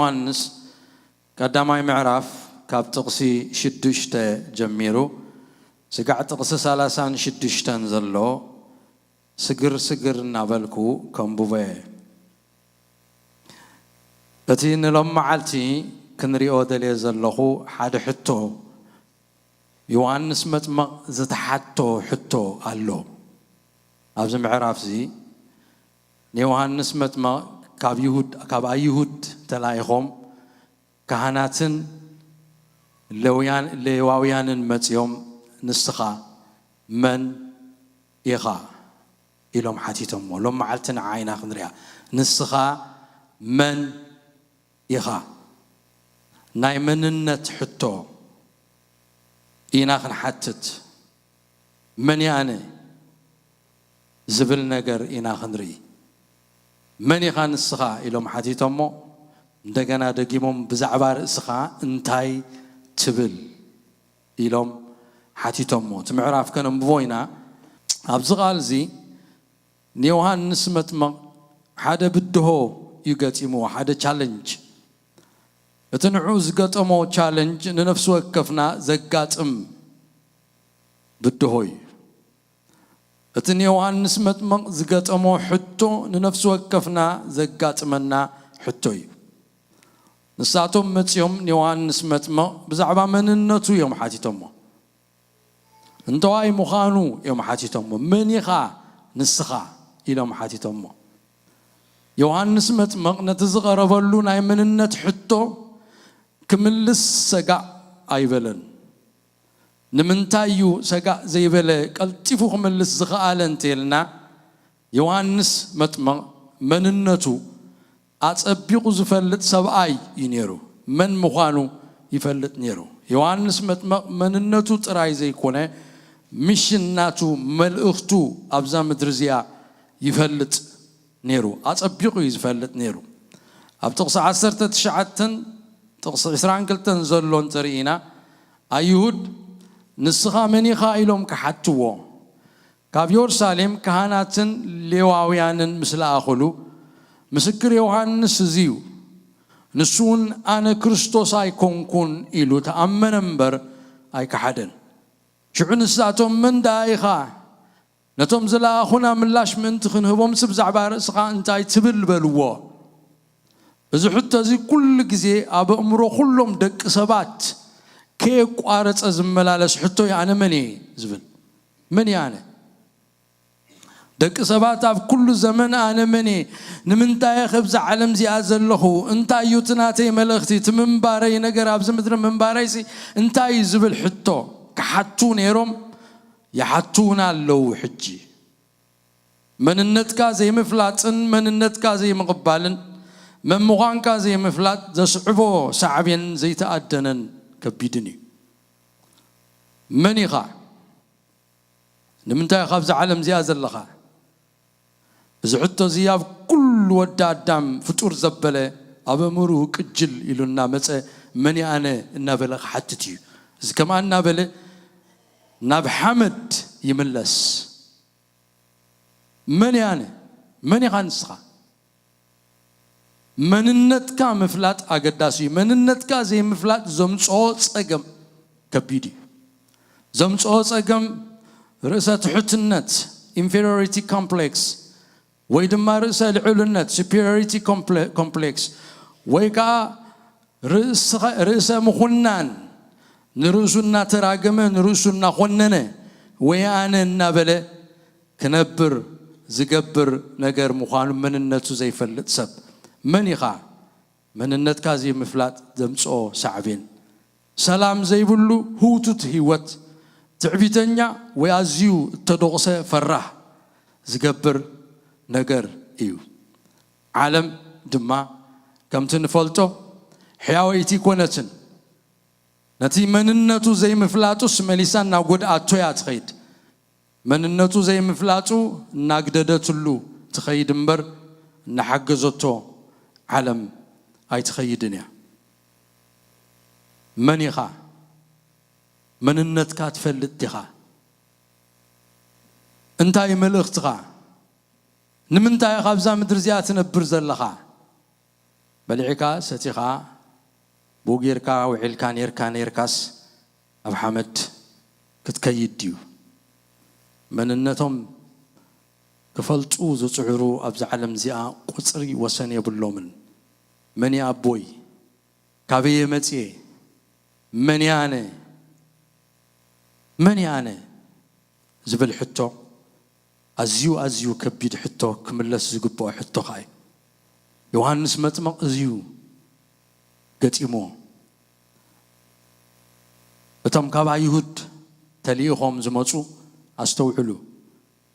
ዮሃንስ ቀዳማይ ምዕራፍ ካብ ጥቕሲ ሽዱሽተ ጀሚሩ ስጋዕ ጥቕሲ ሰላሳን ሽዱሽተን ዘሎ ስግር ስግር እናበልኩ ከንብቦ እየ። እቲ ንሎም መዓልቲ ክንሪኦ ደልየ ዘለኹ ሓደ ሕቶ፣ ዮሃንስ መጥመቕ ዝተሓቶ ሕቶ ኣሎ። ኣብዚ ምዕራፍዚ ንዮሃንስ መጥመቕ ካብ ይሁድ፣ ካብ ኣይሁድ ተላኢኾም ካህናትን ሌውያን-፣ ሌዋውያንን መጺኦም፣ "ንስኻ መን ኢኻ?" ኢሎም ሓቲቶሞ። ሎም መዓልቲ ንዓ ኢና ክንሪኣ። "ንስኻ መን ኢኻ?" ናይ መንነት ሕቶ ኢና ክንሓትት። "መን እየ ኣነ?" ዝብል ነገር ኢና ክንርኢ። "መን ኢኻ ንስኻ?" ኢሎም ሓቲቶሞ። እንደገና ደጊሞም፣ "ብዛዕባ ርእስኻ እንታይ ትብል?" ኢሎም ሓቲቶሞ። እቲ ምዕራፍ ከነንብቦ ኢና። ኣብዚ ቃል እዚ ንዮሃንስ መጥመቕ ሓደ ብድሆ እዩ ገጢምዎ፣ ሓደ ቻለንጅ። እቲ ንዑ ዝገጠሞ ቻለንጅ ንነፍሲ ወከፍና ዘጋጥም ብድሆ እዩ። እቲ ንዮሃንስ መጥመቕ ዝገጠሞ ሕቶ ንነፍሲ ወከፍና ዘጋጥመና ሕቶ እዩ። ንሳቶም መጺኦም ንዮሃንስ መጥመቕ ብዛዕባ መንነቱ እዮም ሓቲቶሞ። እንተዋይ ምዃኑ እዮም ሓቲቶሞ። "መን ኢኻ ንስኻ?" ኢሎም ሓቲቶሞ። ዮሃንስ መጥመቕ ነቲ ዝቐረበሉ ናይ መንነት ሕቶ ክምልስ ሰጋእ ኣይበለን። ንምንታይ እዩ ሰጋእ ዘይበለ፣ ቀልጢፉ ክምልስ ዝኸኣለ እንተልና፣ ዮሃንስ መጥመቕ መንነቱ ኣጸቢቑ ዝፈልጥ ሰብኣይ እዩ ነይሩ። መን ምዃኑ ይፈልጥ ነይሩ። ዮሃንስ መጥመቕ መንነቱ ጥራይ ዘይኮነ፣ ሚሽን ናቱ፣ መልእኽቱ ኣብዛ ምድሪ እዚኣ ይፈልጥ ነይሩ። ኣጸቢቑ እዩ ዝፈልጥ ነይሩ። ኣብ ጥቕሲ ዓሰርተ ትሽዓተን ጥቕሲ ዕስራን ክልተን ዘሎ እንተርኢና፣ ኣይሁድ፣ "ንስኻ መን ኢኻ?" ኢሎም ክሓትዎ፣ ካብ የሩሳሌም ካህናትን ሌዋውያንን ምስ ለኣኹሉ፣ "ምስክር ዮሃንስ እዚ እዩ፣ ንሱ እውን ኣነ ክርስቶስ ኣይኮንኩን" ኢሉ ተኣመነ እምበር ኣይከሓደን። ሽዑ ንሳቶም፣ "መን ደኣ ኢኻ?" ነቶም ዝለኣኹና ምላሽ ምእንቲ ክንህቦምሲ፣ "ብዛዕባ ርእስኻ እንታይ ትብል?" በልዎ። እዚ ሕቶ እዚ ኩሉ ግዜ ኣብ ኣእምሮ ኩሎም ደቂ ሰባት ከየቋረጸ ዝመላለስ ሕቶ እዩ። "ኣነ መን እየ?" ዝብል። "መን እየ ኣነ?" ደቂ ሰባት ኣብ ኩሉ ዘመን "ኣነ መን እየ? ንምንታይ እየ ከብዛ ዓለም እዚኣ ዘለኹ? እንታይ እዩ እቲ ናተይ መልእኽቲ? እቲ ምንባረይ ነገር ኣብዚ ምድሪ ምንባረይሲ እንታይ እዩ?" ዝብል ሕቶ ክሓቱ ነይሮም፣ ይሓቱ እውን ኣለዉ። ሕጂ መንነትካ ዘይምፍላጥን መንነትካ ዘይምቕባልን መን ምዃንካ ዘይምፍላጥ ዘስዕቦ ሳዕቤን ዘይተኣደነን ከቢድን እዩ። መን ኢኻ? ንምንታይ ኢኻ ኣብዚ ዓለም እዚኣ ዘለኻ? እዚ ሕቶ እዚ ኣብ ኩሉ ወዲ ኣዳም ፍጡር ዘበለ፣ ኣብ ኣእምርኡ ቅጅል ኢሉ እናመጸ፣ "መን እየ ኣነ?" እናበለ ክሓትት እዩ። እዚ ከምኣ እናበለ ናብ ሓመድ ይምለስ። "መን እየ ኣነ?" መን ኢኻ ንስኻ? መንነትካ ምፍላጥ ኣገዳሲ እዩ። መንነትካ ዘይምፍላጥ ዘምጽኦ ጸገም ከቢድ እዩ። ዘምጽኦ ጸገም ርእሰ ትሑትነት፣ ኢንፌሪዮሪቲ ኮምፕሌክስ፣ ወይ ድማ ርእሰ ልዑልነት፣ ሱፔሪዮሪቲ ኮምፕሌ-፣ ኮምፕሌክስ፣ ወይ ከዓ ርእስኸ-፣ ርእሰ ምኹናን፣ ንርእሱ እናተራገመ፣ ንርእሱ እናኾነነ፣ ወይ ኣነ እናበለ ክነብር ዝገብር ነገር ምዃኑ መንነቱ ዘይፈልጥ ሰብ። መን ኢኻ? መንነትካ ዘይምፍላጥ ዘምጽኦ ሳዕቤን። ሰላም ዘይብሉ ህውቱት ህይወት፣ ትዕቢተኛ ወይ ኣዝዩ እተደቑሰ ፈራህ ዝገብር ነገር እዩ። ዓለም ድማ ከምቲ ንፈልጦ ሕያወይቲ ኣይኮነትን። ነቲ መንነቱ ዘይምፍላጡስ መሊሳ እናጎድኣቶ እያ ትኸይድ። መንነቱ ዘይምፍላጡ እናግደደትሉ ትኸይድ እምበር እናሓገዘቶ ዓለም ኣይትኸይድን እያ። መን ኢኻ? መንነትካ ትፈልጥ ዲኻ? እንታይ መልእኽትኻ? ንምንታይ ኢኻ ኣብዛ ምድሪ እዚኣ ትነብር ዘለኻ? በሊዕካ ሰቲኻ ብኡ ጌርካ ውዒልካ ኔርካ ኔርካስ ኣብ ሓመድ ክትከይድ ድዩ? መንነቶም ክፈልጡ ዝጽዕሩ ኣብዛ ዓለም እዚኣ ቁጽሪ ወሰን የብሎምን። መን እየ ኣቦይ? ካበየ መጽየ? መን እየ ኣነ? መን እየ ኣነ? ዝብል ሕቶ ኣዝዩ ኣዝዩ ከቢድ ሕቶ ክምለስ ዝግብኦ ሕቶ ከኣ እዩ። ዮሃንስ መጥምቕ እዝዩ ገጢምዎ። እቶም ካብ ኣይሁድ ተልኢኾም ዝመጹ ኣስተውዕሉ።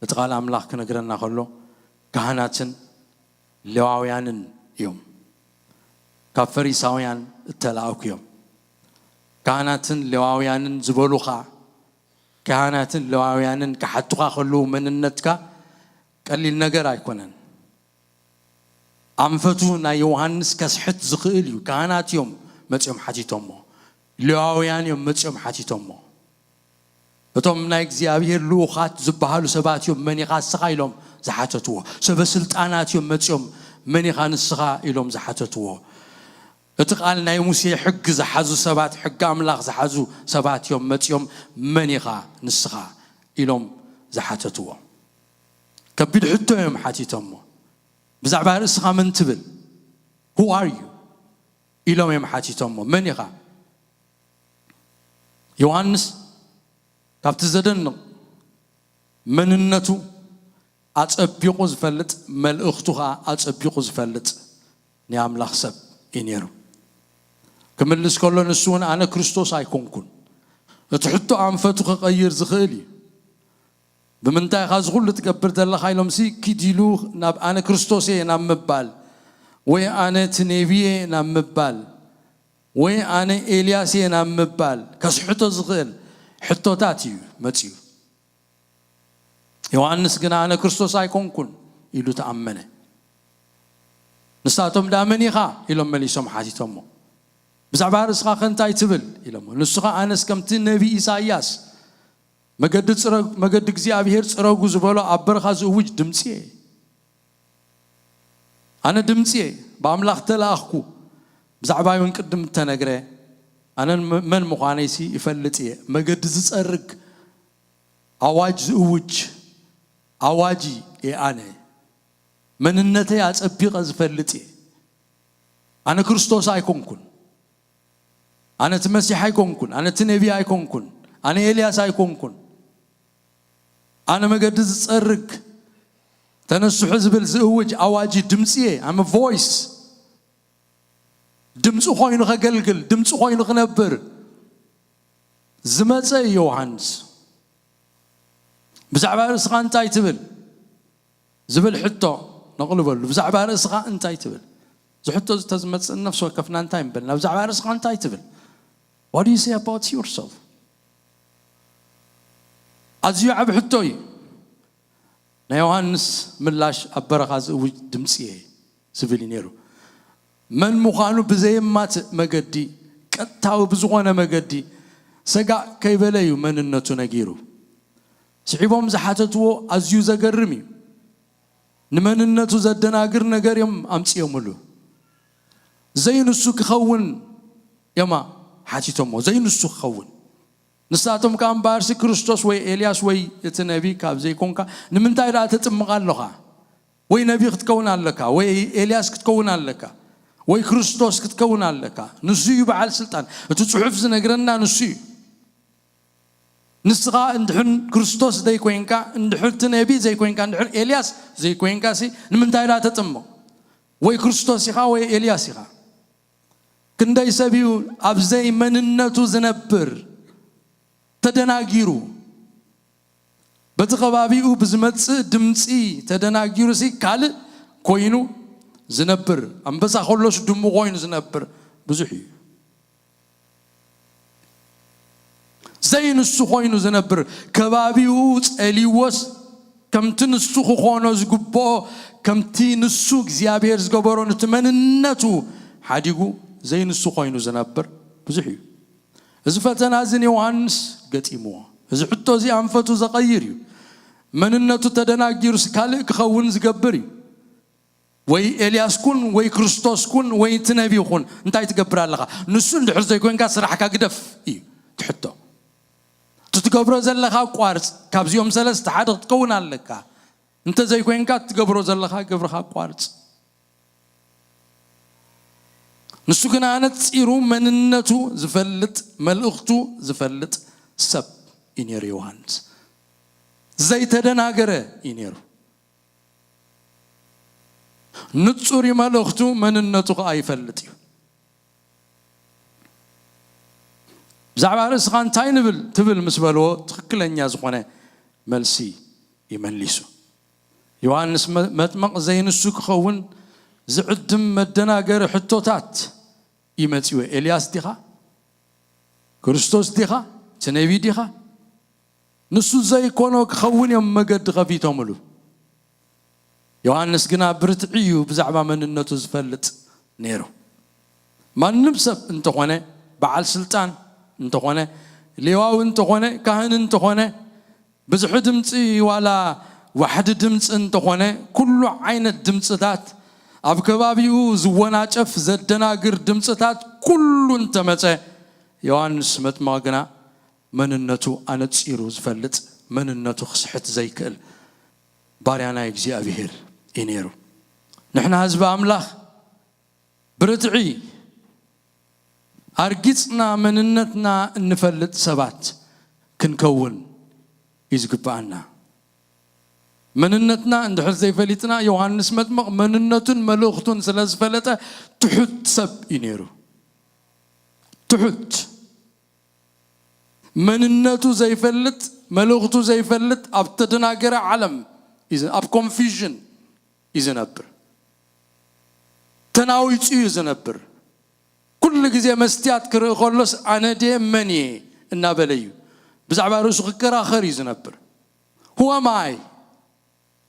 እቲ ቃል ኣምላኽ ክነግረና ከሎ ካህናትን ሌዋውያንን እዮም። ካብ ፈሪሳውያን እተላእኩ እዮም። ካህናትን ሌዋውያንን ዝበሉኻ፣ ካህናትን ሌዋውያንን ክሓቱኻ ከለዉ መንነትካ ቀሊል ነገር ኣይኮነን። ኣንፈቱ ናይ ዮሃንስ ከስሕት ዝኽእል እዩ። ካህናት እዮም መጺኦም ሓቲቶሞ። ሌዋውያን እዮም መጺኦም ሓቲቶሞ። እቶም ናይ እግዚኣብሔር ልኡኻት ዝበሃሉ ሰባት እዮም መን ኢኻ ንስኻ ኢሎም ዝሓተትዎ። ሰበ ስልጣናት እዮም መጺኦም መን ኢኻ ንስኻ ኢሎም ዝሓተትዎ። እቲ ቃል ናይ ሙሴ ሕጊ ዝሓዙ ሰባት፣ ሕጊ ኣምላኽ ዝሓዙ ሰባት እዮም መጺኦም መን ኢኻ ንስኻ ኢሎም ዝሓተትዎ። ከቢድ ሕቶ እዮም ሓቲቶሞ። ብዛዕባ ርእስኻ መን ትብል? Who are you? ኢሎም እዮም ሓቲቶሞ። መን ኢኻ? ዮሃንስ ካብቲ ዘደንቕ መንነቱ ኣጸቢቑ ዝፈልጥ፣ መልእኽቱ ኸኣ ኣጸቢቑ ዝፈልጥ ናይ ኣምላኽ ሰብ እዩ ነይሩ። ክምልስ ከሎ ንሱ እውን ኣነ ክርስቶስ ኣይኮንኩን። እቲ ሕቶ ኣንፈቱ ክቐይር ዝኽእል እዩ። ብምንታይ ኢኻ እዚ ኩሉ ትገብር ዘለኻ ኢሎምሲ ኪድ ኢሉ ናብ ኣነ ክርስቶስ እየ ናብ ምባል ወይ ኣነ እቲ ነቢ እየ ናብ ምባል ወይ ኣነ ኤልያስ እየ ናብ ምባል ከስሕቶ ዝኽእል ሕቶታት እዩ መጺኡ። ዮሃንስ ግና ኣነ ክርስቶስ ኣይኮንኩን ኢሉ ተኣመነ። ንሳቶም ደኣ መን ኢኻ ኢሎም መሊሶም ሓቲቶሞ። ብዛዕባ ርእስኻ ከ እንታይ ትብል ኢሎሞ። ንሱ ኸኣ ኣነስ ከምቲ ነቢ ኢሳይያስ መገዲ እግዚኣብሔር ጽረጉ ዝበሎ ኣብ በረኻ ዝእውጅ ድምጺ እየ። ኣነ ድምጺ እየ፣ ብኣምላኽ ተላእኽኩ። ብዛዕባይ እውን ቅድም እተነግረ ኣነ መን ምዃነይሲ ይፈልጥ እየ። መገዲ ዝጸርግ ኣዋጅ ዝእውጅ ኣዋጂ እየ። ኣነ መንነተይ ኣጸቢቐ ዝፈልጥ እየ። ኣነ ክርስቶስ ኣይኮንኩን። ኣነ እቲ መሲሕ ኣይኮንኩን። ኣነ እቲ ነቢ ኣይኮንኩን። ኣነ ኤልያስ ኣይኮንኩን። ኣነ መገዲ ዝጸርግ ተነስሑ ዝብል ዝእውጅ ኣዋጂ ድምጺ እየ። ኣመ ቮይስ ድምፂ ኮይኑ ከገልግል ድምፂ ኮይኑ ክነብር ዝመፀ እዩ ዮሃንስ። ብዛዕባ ርእስኻ እንታይ ትብል ዝብል ሕቶ ነቕልበሉ። ብዛዕባ ርእስኻ እንታይ ትብል? እዚ ሕቶ እዚ ተዝመፅእ ነፍሲ ወከፍና እንታይ ምበልና? ብዛዕባ ርእስኻ እንታይ ትብል? What do you say about yourself? ኣዝዩ ዓብ ሕቶ እዩ። ናይ ዮሃንስ ምላሽ ኣብ በረኻ ዝእውጅ ድምፂ እየ ዝብል እዩ ነይሩ። መን ምዃኑ ብዘየማትእ መገዲ፣ ቀጥታዊ ብዝኾነ መገዲ ሰጋእ ከይበለ እዩ መንነቱ ነጊሩ። ስዒቦም ዝሓተትዎ ኣዝዩ ዘገርም እዩ። ንመንነቱ ዘደናግር ነገር እዮም ኣምፅኦምሉ። ዘይንሱ ክኸውን እዮማ ሓቲቶሞ፣ ዘይንሱ ክኸውን። ንሳቶም ከኣ እምበኣርሲ ክርስቶስ ወይ ኤልያስ ወይ እቲ ነቢ ካብ ዘይኮንካ ንምንታይ ደኣ ተጥምቕ ኣለኻ? ወይ ነቢ ክትከውን ኣለካ፣ ወይ ኤልያስ ክትከውን ኣለካ፣ ወይ ክርስቶስ ክትከውን ኣለካ። ንሱ እዩ በዓል ስልጣን። እቲ ጽሑፍ ዝነግረና ንሱ እዩ። ንስኻ እንድሕን ክርስቶስ ዘይኮይንካ፣ እንድሕን እቲ ነቢ ዘይኮይንካ፣ እንድሕን ኤልያስ ዘይኮይንካ ሲ ንምንታይ ደኣ ተጥምቕ? ወይ ክርስቶስ ኢኻ ወይ ኤልያስ ኢኻ። ክንደይ ሰብ እዩ ኣብ ዘይመንነቱ ዝነብር፣ ተደናጊሩ፣ በቲ ከባቢኡ ብዝመጽእ ድምጺ ተደናጊሩ ሲ ካልእ ኮይኑ ዝነብር፣ ኣንበሳ ከሎስ ድሙ ኮይኑ ዝነብር ብዙሕ እዩ። ዘይንሱ ኮይኑ ዝነብር፣ ከባቢኡ ጸልይዎስ ከምቲ ንሱ ክኾኖ ዝግብኦ፣ ከምቲ ንሱ እግዚኣብሔር ዝገበሮ ነቲ መንነቱ ሓዲጉ ዘይንሱ ኮይኑ ዝነብር ብዙሕ እዩ። እዚ ፈተና እዚ ንዮሃንስ ገጢምዎ። እዚ ሕቶ እዚ ኣንፈቱ ዘቐይር እዩ። መንነቱ ተደናጊሩስ ካልእ ክኸውን ዝገብር እዩ። ወይ ኤልያስ ኩን ወይ ክርስቶስ ኩን ወይ እቲ ነቢ ኩን እንታይ ትገብር ኣለኻ? ንሱ እንድሕር ዘይኮንካ ስራሕካ ግደፍ እዩ ትሕቶ። እቲ ትገብሮ ዘለኻ ኣቋርፅ። ካብዚኦም ሰለስተ ሓደ ክትከውን ኣለካ። እንተዘይኮይንካ እትገብሮ ዘለኻ ግብርኻ ኣቋርፅ። ንሱ ግና ኣነፂሩ መንነቱ ዝፈልጥ፣ መልእኽቱ ዝፈልጥ ሰብ እዩ ነይሩ ዮሃንስ። ዘይተደናገረ እዩ ነይሩ። ንጹር እዩ መልእኽቱ፣ መንነቱ ኸዓ ይፈልጥ እዩ። ብዛዕባ ርእስኻ እንታይ ንብል ትብል ምስ በልዎ ትኽክለኛ ዝኾነ መልሲ ይመሊሱ። ዮሃንስ መጥመቕ ዘይንሱ ክኸውን ዝዕድም መደናገሪ ሕቶታት እዩ መጺዎ። ኤልያስ ዲኻ? ክርስቶስ ዲኻ? እቲ ነቢ ዲኻ? ንሱ ዘይኮኖ ክኸውን እዮም መገዲ ከፊቶምሉ። ዮሃንስ ግና ብርትዒ እዩ ብዛዕባ መንነቱ ዝፈልጥ ነይሩ። ማንም ሰብ እንተኾነ፣ በዓል ስልጣን እንተኾነ፣ ሌዋዊ እንተኾነ፣ ካህን እንተኾነ፣ ብዝሒ ድምፂ ዋላ ዋሕዲ ድምፂ እንተኾነ፣ ኩሉ ዓይነት ድምፅታት፣ ኣብ ከባቢኡ ዝወናጨፍ ዘደናግር ድምፅታት ኩሉ እንተመፀ፣ ዮሃንስ መጥምቕ ግና መንነቱ ኣነፂሩ ዝፈልጥ፣ መንነቱ ክስሕት ዘይክእል ባርያ ናይ እግዚኣብሄር እዩ ነይሩ። ንሕና ህዝቢ ኣምላኽ ብርትዒ ኣርጊጽና መንነትና እንፈልጥ ሰባት ክንከውን እዩ ዝግብኣና። መንነትና እንድሕር ዘይፈሊጥና፣ ዮሃንስ መጥምቕ መንነቱን መልእኽቱን ስለ ዝፈለጠ ትሑት ሰብ እዩ ነይሩ። ትሑት መንነቱ ዘይፈልጥ፣ መልእኽቱ ዘይፈልጥ፣ ኣብ ተደናገረ ዓለም እዩ ዝ-፣ ኣብ ኮንፊዥን እዩ ዝነብር። ተናዊጹ እዩ ዝነብር። ኩሉ ግዜ መስትያት ክርኢ ከሎስ ኣነ ድየ መን እየ እናበለ እዩ ብዛዕባ ርእሱ ክከራኸር እዩ ዝነብር። Who am I?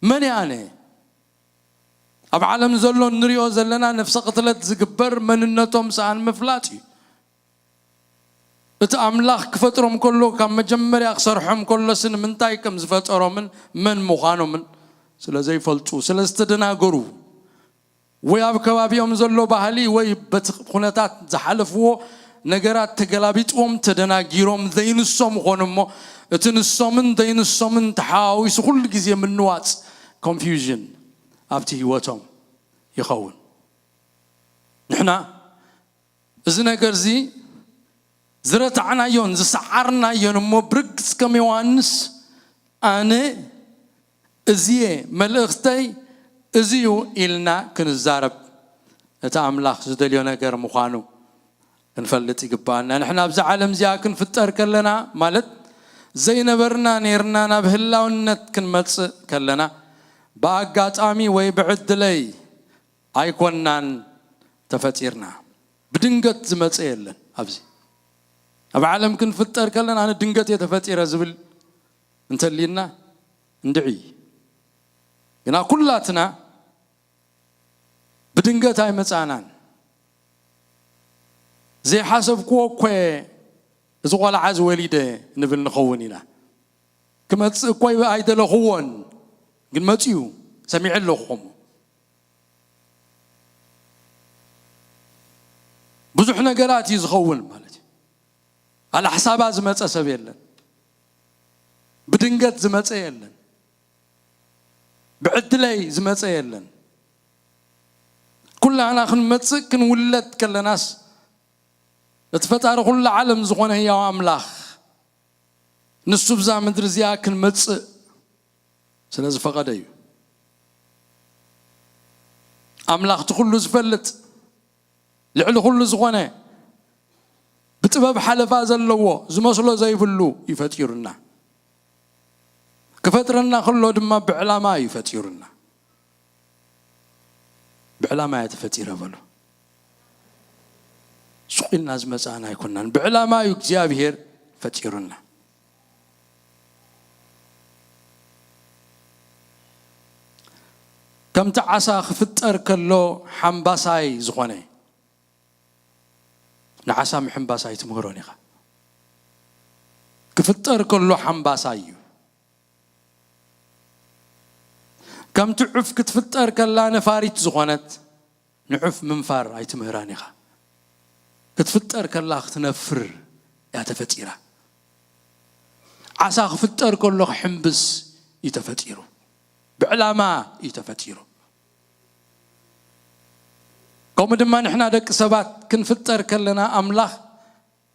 መን እየ ኣነ? ኣብ ዓለም ዘሎ እንሪኦ ዘለና ነፍሰ ቅትለት ዝግበር መንነቶም ሰኣን ምፍላጥ እዩ። እቲ ኣምላኽ ክፈጥሮም ከሎ ካብ መጀመርያ ክሰርሖም ከሎስ ንምንታይ ከም ዝፈጠሮምን መን ምዃኖምን ስለ ዘይፈልጡ፣ ስለ ዝተደናገሩ፣ ወይ ኣብ ከባቢኦም ዘሎ ባህሊ ወይ በቲ ኩነታት ዝሓለፍዎ ነገራት ተገላቢጥዎም ተደናጊሮም ዘይንሶም ኾኑ እሞ፣ እቲ ንሶምን ዘይንሶምን ተሓዋዊሱ ኩሉ ግዜ ምንዋጽ፣ ኮንፊውዥን፣ ኣብቲ ህይወቶም ይኸውን። ንሕና እዚ ነገር እዚ ዝረታዕናዮን ዝሰዓርናዮን እሞ ብርግጽ ከም ዮሃንስ ኣነ እዚየ መልእኽተይ እዚዩ ኢልና ክንዛረብ እቲ ኣምላኽ ዝደልዮ ነገር ምዃኑ ክንፈልጥ ይግባኣና። ንሕና ኣብዛ ዓለም እዚኣ ክንፍጠር ከለና ማለት ዘይነበርና ነይርና ናብ ህላውነት ክንመጽእ ከለና ብኣጋጣሚ ወይ ብዕድለይ ኣይኮናን ተፈጢርና። ብድንገት ዝመጸ የለን። ኣብዚ ኣብ ዓለም ክንፍጠር ከለና ኣነ ድንገት እየ ተፈጢረ ዝብል እንተሊና እንድዒ። ግና ኩላትና ብድንገት ኣይመጻእናን። ዘይሓሰብክዎ እኮ እየ እዚ ቆልዓ እዚ ወሊደ ንብል ንኸውን ኢና። ክመጽእ እኮ ኣይደለኽዎን፣ ግን መጺኡ ሰሚዐ ኣለኹ። ከምኡ ብዙሕ ነገራት እዩ ዝኸውን ማለት እዩ። ኣለ ሓሳባ ዝመጸ ሰብ የለን። ብድንገት ዝመጸ የለን። ብዕድለይ ዝመጸ የለን። ኩላህና ክንመጽእ ክንውለድ ከለናስ እቲ ፈጣሪ ኩሉ ዓለም ዝኾነ ህያው ኣምላኽ ንሱ ብዛ ምድሪ እዚኣ ክንመጽእ ስለ ዝፈቐደ እዩ። ኣምላኽ እቲ ኩሉ ዝፈልጥ ልዕሊ ኩሉ ዝኾነ ብጥበብ ሓለፋ ዘለዎ ዝመስሎ ዘይብሉ እዩ ፈጢሩና። ክፈጥረና ከሎ ድማ ብዕላማ እዩ ፈጢሩና። ብዕላማ እየ ተፈጢረ በሉ። ሱቕ ኢልና ዝመጻእና ኣይኮናን። ብዕላማ እዩ እግዚኣብሄር ፈጢሩና። ከምቲ ዓሳ ክፍጠር ከሎ ሓምባሳይ ዝኾነ ንዓሳ ምሕምባስ ኣይትምህሮን ኢኻ። ክፍጠር ከሎ ሓምባሳይ እዩ። ከምቲ ዑፍ ክትፍጠር ከላ ነፋሪት ዝኾነት፣ ንዑፍ ምንፋር ኣይትምህራን ኢኻ። ክትፍጠር ከላ ክትነፍር እያ ተፈጢራ። ዓሳ ክፍጠር ከሎ ክሕምብስ እዩ ተፈጢሩ። ብዕላማ እዩ ተፈጢሩ። ከምኡ ድማ ንሕና ደቂ ሰባት ክንፍጠር ከለና፣ ኣምላኽ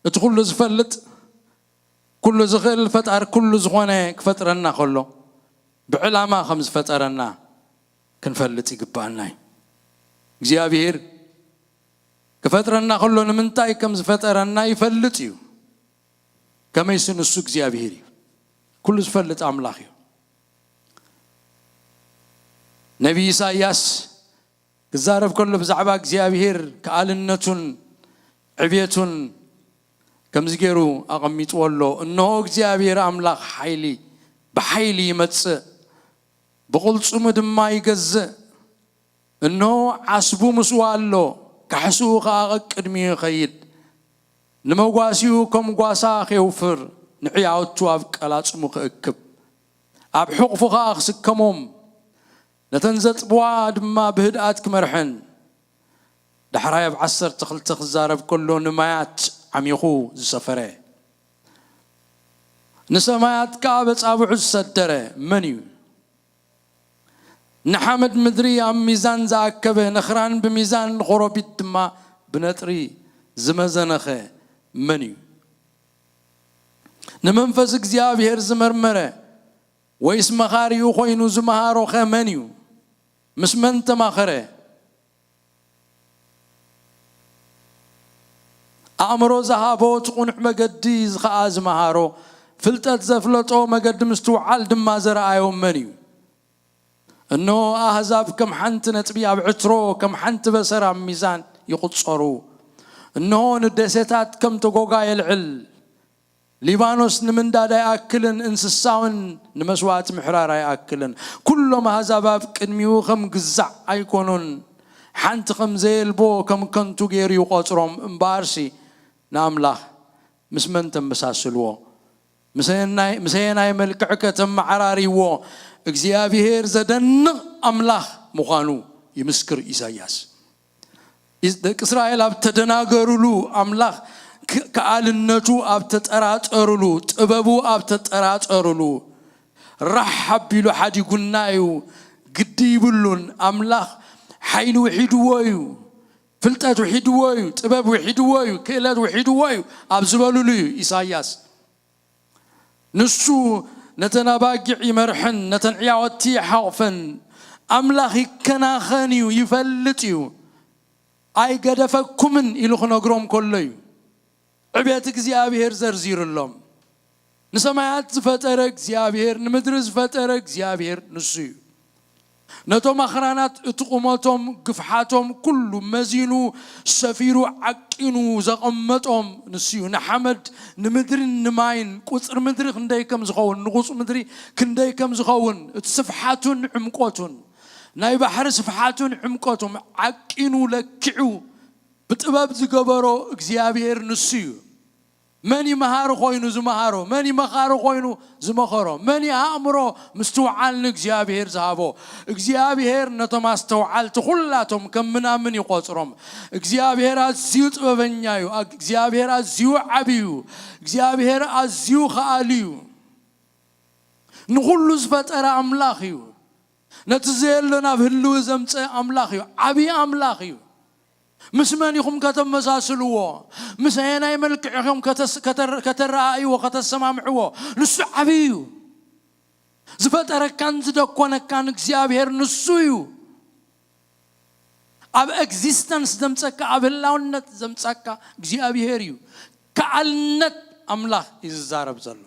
እቲ ኩሉ ዝፈልጥ፣ ኩሉ ዝኽእል ፈጣሪ ኩሉ ዝኾነ ክፈጥረና ከሎ፣ ብዕላማ ከም ዝፈጠረና ክንፈልጥ ይግባኣና እዩ። እግዚኣብሔር ክፈጥረና ከሎ ንምንታይ ከም ዝፈጠረና ይፈልጥ እዩ። ከመይሲ ንሱ እግዚኣብሔር እዩ። ኩሉ ዝፈልጥ ኣምላኽ እዩ። ነቢይ ኢሳይያስ ክዛረብ ከሎ ብዛዕባ እግዚኣብሔር ከኣልነቱን ዕቤቱን ከምዚ ገይሩ ኣቐሚጥዎ ኣሎ። "እንሆ እግዚኣብሔር ኣምላኽ ሓይሊ፣ ብሓይሊ ይመጽእ፣ ብቕልጽሙ ድማ ይገዝእ። እንሆ ዓስቡ ምስኡ ኣሎ፣ ካሕስኡ ኸኣ ቀቅድሚኡ ይኸይድ። ንመጓሲኡ ከም ጓሳ ኼውፍር፣ ንዕያወቱ ኣብ ቀላጽሙ ክእክብ፣ ኣብ ሕቑፉ ኸኣ ክስከሞም፣ ነተን ዘጥብዋ ድማ ብህድኣት ክመርሐን፣ ዳሕራይ ኣብ ዓሰርተ ክልተ ክዛረብ ከሎ ንማያት ዓሚኹ ዝሰፈረ፣ ንሰማያት ከኣ በጻብዑ ዝሰደረ መን እዩ? ንሓመድ ምድሪ ኣብ ሚዛን ዝኣከበ፣ ንኽራን ብሚዛን ንኾረቢት ድማ ብነጥሪ ዝመዘነኸ መን እዩ? ንመንፈስ እግዚኣብሔር ዝመርመረ፣ ወይስ መኻሪኡ ኮይኑ ዝመሃሮኸ መን እዩ? ምስ መን ተማኸረ? ኣእምሮ ዝሃቦ፣ እቲ ቕኑዕ መገዲ ኸኣ ዝመሃሮ፣ ፍልጠት ዘፍለጦ፣ መገዲ ምስትውዓል ድማ ዘርኣዮ መን እዩ? እንሆ ኣህዛብ ከም ሓንቲ ነጥቢ ኣብ ዕትሮ፣ ከም ሓንቲ በሰር ኣብ ሚዛን ይቑጸሩ። እንሆ ንደሴታት ከም ተጎጋ የልዕል። ሊባኖስ ንምንዳድ ኣይኣክልን፣ እንስሳውን ንመስዋእቲ ምሕራር ኣይኣክልን። ኩሎም ኣህዛብ ኣብ ቅድሚኡ ከም ግዛዕ ኣይኮኑን። ሓንቲ ከም ዘየልቦ ከም ከንቱ ገይሩ ይቖጽሮም። እምበኣርሲ ንኣምላኽ ምስ መን ተመሳስልዎ? ምስ ኣየናይ፣ ምስ ኣየናይ መልክዕ ከተመዓራርይዎ? እግዚኣብሔር ዘደንቕ ኣምላኽ ምዃኑ ይምስክር ኢሳይያስ። ኢስ-፣ ደቂ እስራኤል ኣብ ተደናገሩሉ፣ ኣምላኽ ክ-፣ ከኣልነቱ ኣብ ተጠራጠሩሉ፣ ጥበቡ ኣብ ተጠራጠሩሉ፣ ራሕ ኣቢሉ ሓዲጉና እዩ፣ ግዲ ይብሉን። ኣምላኽ ሓይሊ ውሒድዎ እዩ፣ ፍልጠት ውሒድዎ እዩ፣ ጥበብ ውሒድዎ እዩ፣ ክእለት ውሒድዎ እዩ ኣብ ዝበሉሉ እዩ ኢሳይያስ። ንሱ ነተን ኣባጊዕ ይመርሐን፣ ነተን ዕያወቲ ይሓቑፈን። ኣምላኽ ይከናኸን እዩ፣ ይፈልጥ እዩ። ኣይገደፈኩምን ኢሉ ክነግሮም ከሎ እዩ ዕቤት እግዚኣብሔር ዘርዚሩሎም። ንሰማያት ዝፈጠረ እግዚኣብሔር፣ ንምድሪ ዝፈጠረ እግዚኣብሔር ንሱ እዩ። ነቶም ኣኽራናት እቲ ቁመቶም፣ ግፍሓቶም ኩሉ መዚኑ፣ ሰፊሩ፣ ዓቂኑ ዘቐመጦም ንሱ እዩ። ንሓመድ፣ ንምድርን ንማይን፣ ቁጽሪ ምድሪ ክንደይ ከም ዝኸውን፣ ንቑጽ ምድሪ ክንደይ ከም ዝኸውን፣ እቲ ስፍሓቱን ዕምቆቱን፣ ናይ ባሕሪ ስፍሓቱን ዕምቆቱን ዓቂኑ ለኪዑ ብጥበብ ዝገበሮ እግዚኣብሔር ንሱ እዩ። መን እዩ መሃሪ ኮይኑ ዝመሃሮ? መን እዩ መኻሪ ኮይኑ ዝመኸሮ? መን እዩ ኣእምሮ ምስትውዓል ንእግዚኣብሔር ዝሃቦ? እግዚኣብሔር ነቶም ኣስተውዓልቲ ኩላቶም ከም ምናምን ይቖጽሮም። እግዚኣብሔር ኣዝዩ ጥበበኛ እዩ። እግዚኣብሔር ኣዝዩ ዓቢ እዩ። እግዚኣብሔር ኣዝዩ ኸኣሊ እዩ። ንኹሉ ዝፈጠረ ኣምላኽ እዩ። ነቲ ዘየሎ ናብ ህልዊ ዘምጸ ኣምላኽ እዩ። ዓቢ ኣምላኽ እዩ። ምስ መን ኢኹም ከተመሳስልዎ? ምስ ኣየናይ መልክዕ ኢኹም ከተስ-፣ ከተር-፣ ከተረኣእይዎ፣ ከተሰማምዕዎ? ንሱ ዓቢ እዩ። ዝፈጠረካን ዝደኮነካን እግዚኣብሔር ንሱ እዩ። ኣብ ኤግዚስተንስ ዘምጸካ፣ ኣብ ህላውነት ዘምጸካ እግዚኣብሔር እዩ። ከኣልነት ኣምላኽ እዩ ዝዛረብ ዘሎ።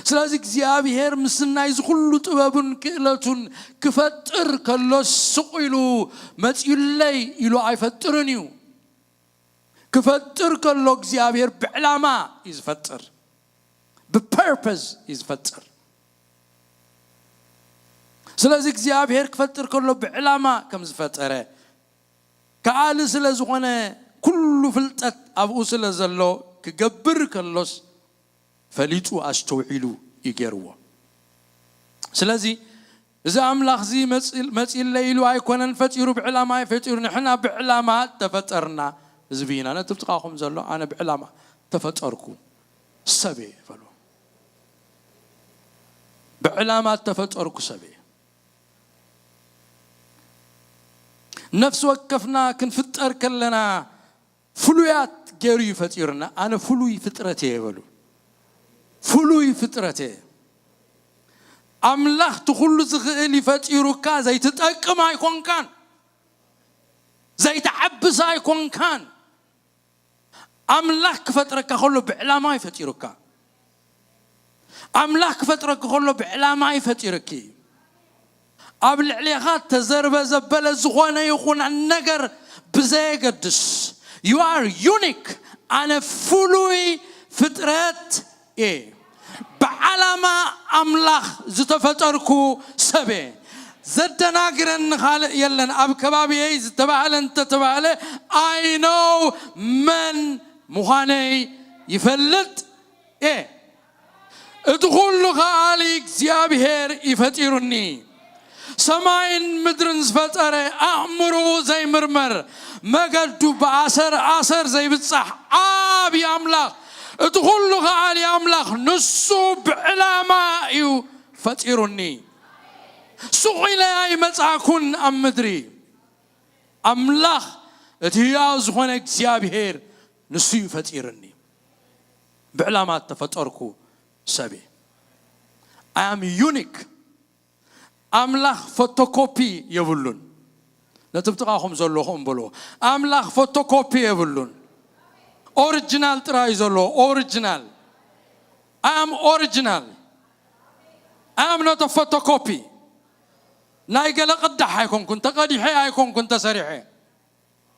ስለዚ እግዚኣብሔር ምስ ናይ ዝኹሉ ጥበቡን ክእለቱን ክፈጥር ከሎ ስቕ ኢሉ መጺኡለይ ኢሉ ኣይፈጥርን እዩ። ክፈጥር ከሎ እግዚኣብሔር ብዕላማ እዩ ዝፈጥር፣ ብፐርፐዝ እዩ ዝፈጥር። ስለዚ እግዚኣብሔር ክፈጥር ከሎ ብዕላማ ከም ዝፈጠረ፣ ከኣሊ ስለ ዝኾነ፣ ኩሉ ፍልጠት ኣብኡ ስለ ዘሎ፣ ክገብር ከሎስ ፈሊጡ ኣስተውዒሉ እዩ ገይርዎ። ስለዚ እዚ ኣምላኽ እዚ መጺል- መጺለይ ኢሉ ኣይኮነን ፈጢሩ፣ ብዕላማ እዩ ፈጢሩ። ንሕና ብዕላማ ተፈጠርና ህዝቢ ኢና። ነቲ ጥቓኹም ዘሎ ኣነ ብዕላማ ተፈጠርኩ ሰብ እየ በሉ። ብዕላማ ተፈጠርኩ ሰብ እየ። ነፍሲ ወከፍና ክንፍጠር ከለና ፍሉያት ገይሩ እዩ ፈጢሩና። ኣነ ፍሉይ ፍጥረት እየ በሉ። ፍሉይ ፍጥረት እየ። ኣምላኽ እቲ ኩሉ ዝኽእል ይፈጢሩካ። ዘይትጠቅም ኣይኮንካን፣ ዘይትዓብስ ኣይኮንካን። ኣምላኽ ክፈጥረካ ከሎ ብዕላማ ይፈጢሩካ። ኣምላኽ ክፈጥረካ ከሎ ብዕላማ ይፈጢርኪ። ኣብ ልዕሌኻ ተዘርበ ዘበለ ዝኾነ ይኹን ነገር ብዘየገድስ፣ you are unique። ኣነ ፍሉይ ፍጥረት እየ። ብዓላማ ኣምላኽ ዝተፈጠርኩ ሰብ እየ። ዘደናግረኒ ካልእ የለን። ኣብ ከባቢየይ ዝተባህለ እንተተባህለ፣ I know መን ምዃነይ ይፈልጥ እየ። እቲ ኩሉ ከኣሊ እግዚኣብሔር ይፈጢሩኒ። ሰማይን ምድርን ዝፈጠረ ኣእምሮኡ ዘይምርመር፣ መገዱ ብኣሰር ኣሰር ዘይብጻሕ ዓቢ ኣምላኽ፣ እቲ ኩሉ ከኣሊ ኣምላኽ፣ ንሱ ብዕላማ እዩ ፈጢሩኒ። ሱቕ ኢለ ኣይመጻእኩን ኣብ ምድሪ። ኣምላኽ እቲ ህያው ዝኾነ እግዚኣብሔር ንሱ እዩ ፈጢሩኒ። ብዕላማ ተፈጠርኩ ሰብ እየ። I am unique። ኣምላኽ ፎቶኮፒ የብሉን። ነቲ ብጥቓኹም ዘለኹም በልዎ። ኣምላኽ ፎቶኮፒ የብሉን። ኦሪጂናል ጥራይ እዩ ዘለዎ። ኦሪጂናል። I am original። I am not a photocopy። ናይ ገለ ቅዳሕ ኣይኮንኩን፣ ተቐዲሐ ኣይኮንኩን ተሰሪሐ።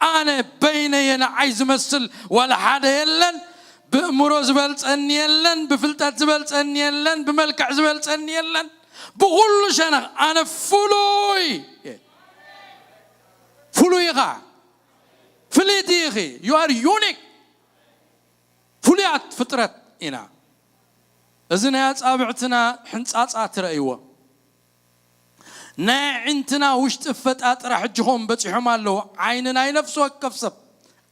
ኣነ በይነየ ንዓይ ዝመስል ዋላ ሓደ የለን። ብእምሮ ዝበልጸኒ የለን፣ ብፍልጠት ዝበልጸኒ የለን፣ ብመልክዕ ዝበልጸኒ የለን። ብኹሉ ሸነኽ ኣነ ፍሉይ እየ። ፍሉይ ኢኻ፣ ፍልይቲ ኢኺ። You are unique። ፍሉያት ፍጥረት ኢና። እዚ ናይ ኣጻብዕትና ሕንጻጻ ትረእይዎ። ናይ ኣዒንትና ውሽጢ ኣፈጣጥራ ሕጂ ኸም በጺሖም ኣለዉ። ዓይኒ ናይ ነፍሲ ወከፍ ሰብ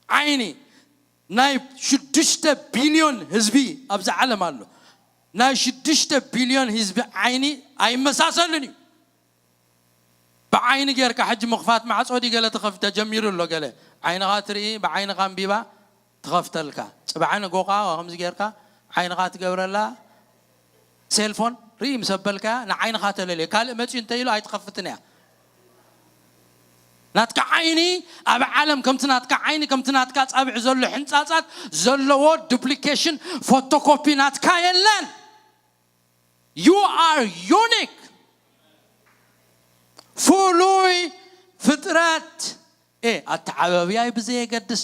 ዓይኒ ናይ ሽዱሽተ ቢልዮን ህዝቢ ኣብዚ ዓለም ኣሎ። ናይ ሽዱሽተ ቢልዮን ህዝቢ ዓይኒ ኣይመሳሰልን እዩ። ብዓይኒ ጌርካ ሕጂ ምኽፋት ማዕጾ ድዩ ገለ ትኸፍተ ጀሚሩ ኣሎ። ገለ ዓይንኻ ትርኢ፣ ብዓይንኻ ኣንቢባ ትኸፍተልካ። ጽባሕ ንጎኻ ከምዚ ጌርካ ዓይንኻ ትገብረላ። ሴልፎን ርኢ ምስ ኣበልካያ ንዓይንኻ ተለልዮ። ካልእ መጺኡ እንተ ኢሉ ኣይትኸፍትን እያ። ናትካ ዓይኒ ኣብ ዓለም ከምቲ ናትካ ዓይኒ፣ ከምቲ ናትካ ጻብዕ ዘሎ ሕንጻጻት ዘለዎ ዱፕሊኬሽን፣ ፎቶኮፒ ናትካ የለን። You are unique። ፍሉይ ፍጥረት። ኤ፣ ኣተዓባብያይ ብዘየገድስ፣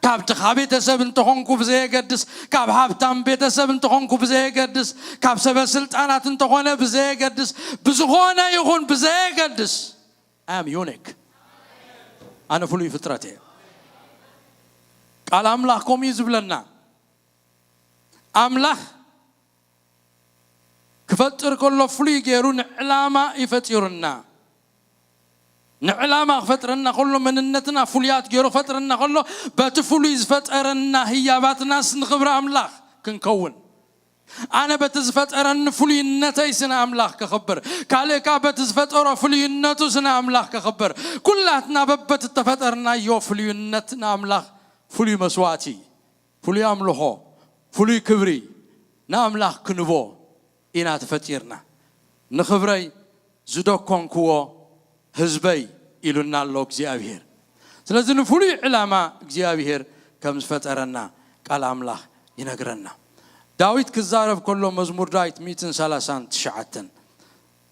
ካብ ድኻ ቤተሰብ እንተኾንኩ ብዘየገድስ፣ ካብ ሃብታም ቤተሰብ እንተኾንኩ ብዘየገድስ፣ ካብ ሰበ ስልጣናት እንተኾነ ብዘየገድስ፣ ብዝኾነ ይኹን ብዘየገድስ፣ I am unique። ኣነ ፍሉይ ፍጥረት እየ። ቃል ኣምላኽ ከምኡ እዩ ዝብለና። ኣምላኽ ክፈጥር ከሎ ፍሉይ ገይሩ ንዕላማ እዩ ፈጢሩና። ንዕላማ ክፈጥረና ከሎ መንነትና ፍሉያት ገይሩ ክፈጥረና ከሎ በቲ ፍሉይ ዝፈጠረና ህያባትናስ ንኽብሪ ኣምላኽ ክንከውን። ኣነ በቲ ዝፈጠረኒ ፍሉይነተይ ስነ ኣምላኽ ከኽብር፣ ካልእ ከኣ በቲ ዝፈጠሮ ፍሉይነቱ ስነ ኣምላኽ ከኽብር። ኩላትና በበቲ እተፈጠርናዮ ፍሉይነት ንኣምላኽ ፍሉይ መስዋእቲ፣ ፍሉይ ኣምልኾ፣ ፍሉይ ክብሪ ንኣምላኽ ክንቦ ኢና ተፈጢርና። ንኽብረይ ዝደኮንክዎ ህዝበይ ኢሉና ኣሎ እግዚኣብሔር። ስለዚ ንፍሉይ ዕላማ እግዚኣብሔር ከም ዝፈጠረና ቃል ኣምላኽ ይነግረና። ዳዊት ክዛረብ ከሎ መዝሙር ዳዊት ሚእትን ሰላሳን ትሽዓተን